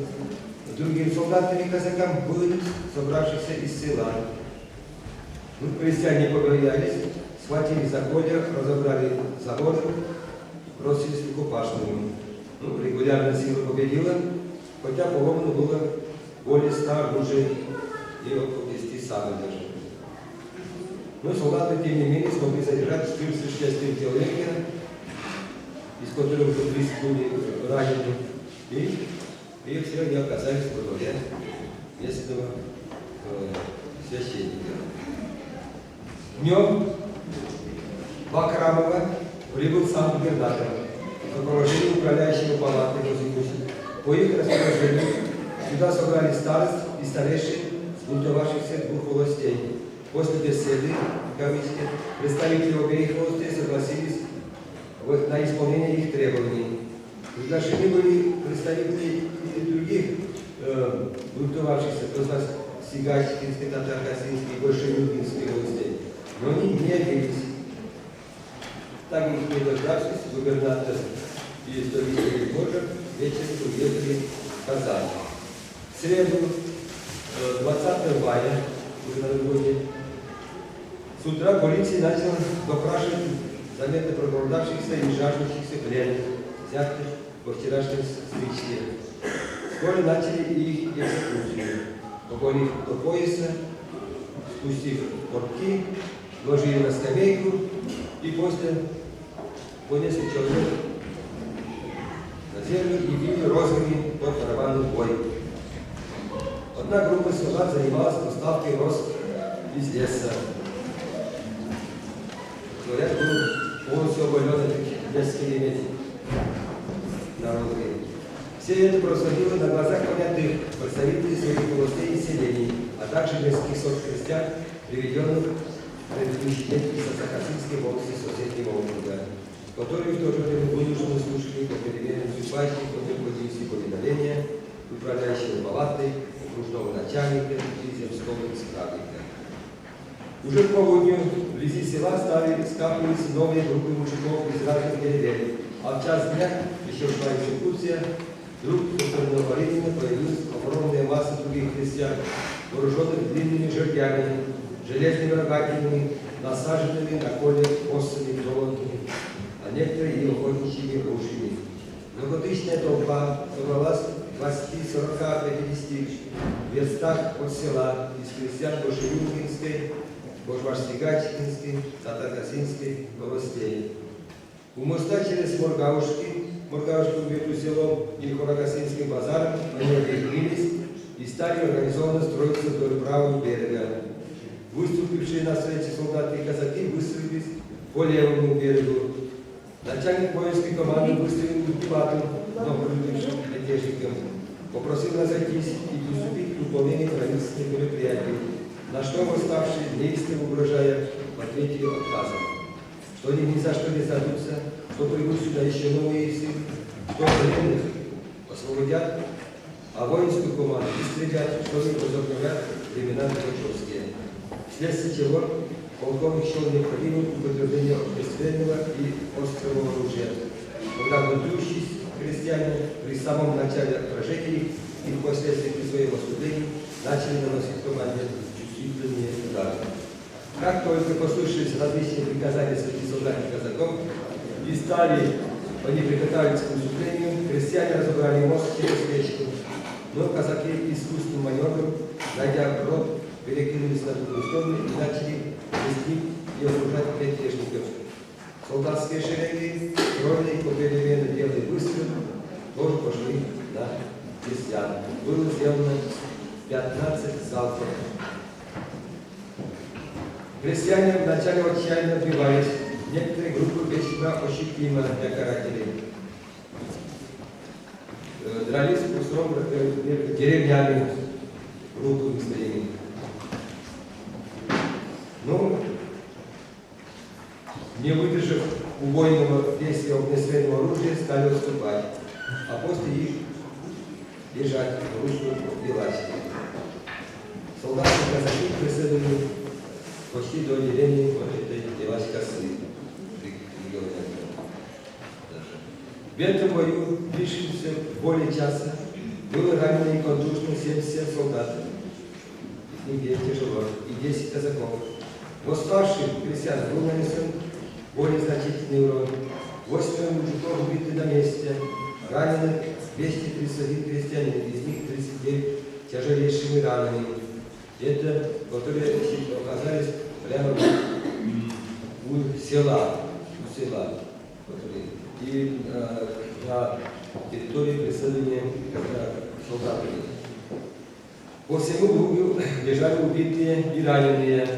Другим солдатам и казакам выдать собравшихся из села. Ну, крестьяне побоялись, схватили за колья, разобрали заборы, бросились в рукопашную. Ну, регулярная сила победила, хотя поломано было более 100 оружий и около 10 сабель даже. Но солдаты, тем не менее, смогли задержать 406 человека, из которых уже 30 были ранены, и все они оказались во дворе местного священника. Днем в Акрамово прибыл сам губернатор в сопровождении управляющего палаты Госимущества. По их распоряжению сюда собрали старост и старейшин сбунтовавшихся двух волостей. После беседы, в кавычки, представители обеих волостей согласились на исполнение их требований. Приглашены были представители и других бунтовавшихся, то есть Сигачкинской, Татаркасинской и Большемюргинской волостей, но они не явились. Так их не дождавшись, губернатор и столичный Божа вечером уехали в Казань. В среду, 20 мая, уже на другой день, с утра полиция начала допрашивать заметно проголодавшихся и жаждущихся пленных, взятых во вчерашней стычке. Вскоре начали их экзекуцию. Оголив до пояса, спустив портки, ложили на скамейку и после по несколько человек на землю и били розгами под барабанный бой. Одна группа солдат занималась доставкой роз из леса. Говорят, был полностью оголен этот лес народный. Все это происходило на глазах понятых представителей своих областей и селений, а также нескольких сот крестьян, приведенных в предыдущий день из Асакасинской волости соседнего округа, которые в то же время вынуждены слушали по переменам судьбающих по необходимости повиновения управляющего палатой, окружного начальника и земского исправника. Уже к полудню вблизи села стали скапливаться новые группы мужиков из разных деревень, а в час дня еще шла экзекуция. Вдруг со стороны Варенина появилась огромная масса других крестьян, вооруженных длинными жердями, железными рогатинами, насаженными на коле осами, долотами, а некоторые и охотничьими ружьями. Многотысячная толпа собралась в 20, 40, 50 верстах от села из крестьян Бошевюкинской, Бошварстигачкинской, Татаркасинской волостей. У моста через Моргаушки, Моргаушку между селом и Хоракасинским базаром они объединились и стали организованно строиться вдоль правого берега. Выступившие на встрече солдаты и казаки выстроились по левому берегу. Начальник воинской команды выставил ультиматум вновь прибывшим мятежникам, попросил разойтись и приступить к выполнению правительственных мероприятий, на что восставшие, неистово угрожая ответили отказом, что они ни за что не сдадутся, что придут сюда еще новые силы, что пленных освободят, а воинскую команду истребят, что они возобновят времена Пугачевские. Вследствие чего полковник счел необходимым употребление огнестрельного и острого оружия. Когда бунтующие крестьяне при самом начале трагедии и впоследствии при своем выступлении начали наносить команде чувствительные удары. Как только послышались различные приказания среди солдат и казаков и стали они приготовиться к выступлению, крестьяне разобрали мост через речку. Но казаки искусным маневром, найдя брод, перекинулись на другую сторону и начали теснить и окружать мятежников. Солдатские шереги, стройные, попеременно делая выстрел, тоже пошли на крестьян. Было сделано 15 залпов. Крестьяне вначале отчаянно отбивались, некоторые группы весьма ощутимо для карателей. Дрались в основном деревнями, группами своими. Ну, не выдержав убойного действия огнестрельного оружия, стали отступать, а после их бежать в русскую Беларусь. Солдаты и казаки преследовали почти до деревни вот этой Елачкасы, даже. В этом бою, длившемся более часа, было ранено и контужено 77 солдат, из них 9 тяжело, и 10 казаков. Восставшим крестьянам был нанесен более значительный урон. Восьмеро мужиков убиты на месте, ранены 231 крестьянин, из них 39 тяжелейшими ранами. Это, которые оказались прямо у села, которые, и на территории преследования солдатами. По всему лугу лежали убитые и раненые,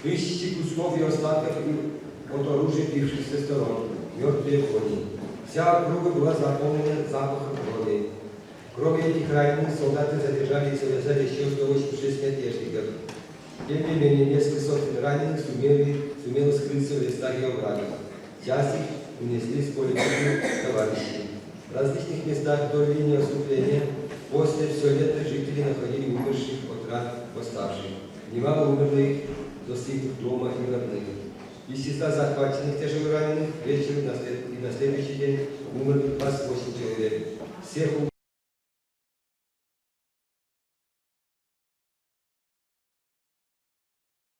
тысячи кусков и останков от оружия бившихся сторон, мертвые кони. Вся округа была заполнена запахом крови. Кроме этих раненых, солдаты задержали и завязали еще 186 мятежников. Тем не менее, несколько сотен раненых сумело скрыться в лесах и оврагах. Часть их унесли с поля битвы товарищи. В различных местах вдоль линии отступления после все лето жители находили умерших от ран восставших. Немало умерло их, достигнув дома и родных. Из числа захваченных тяжело раненых вечером и на следующий день умерли 28 человек. Всех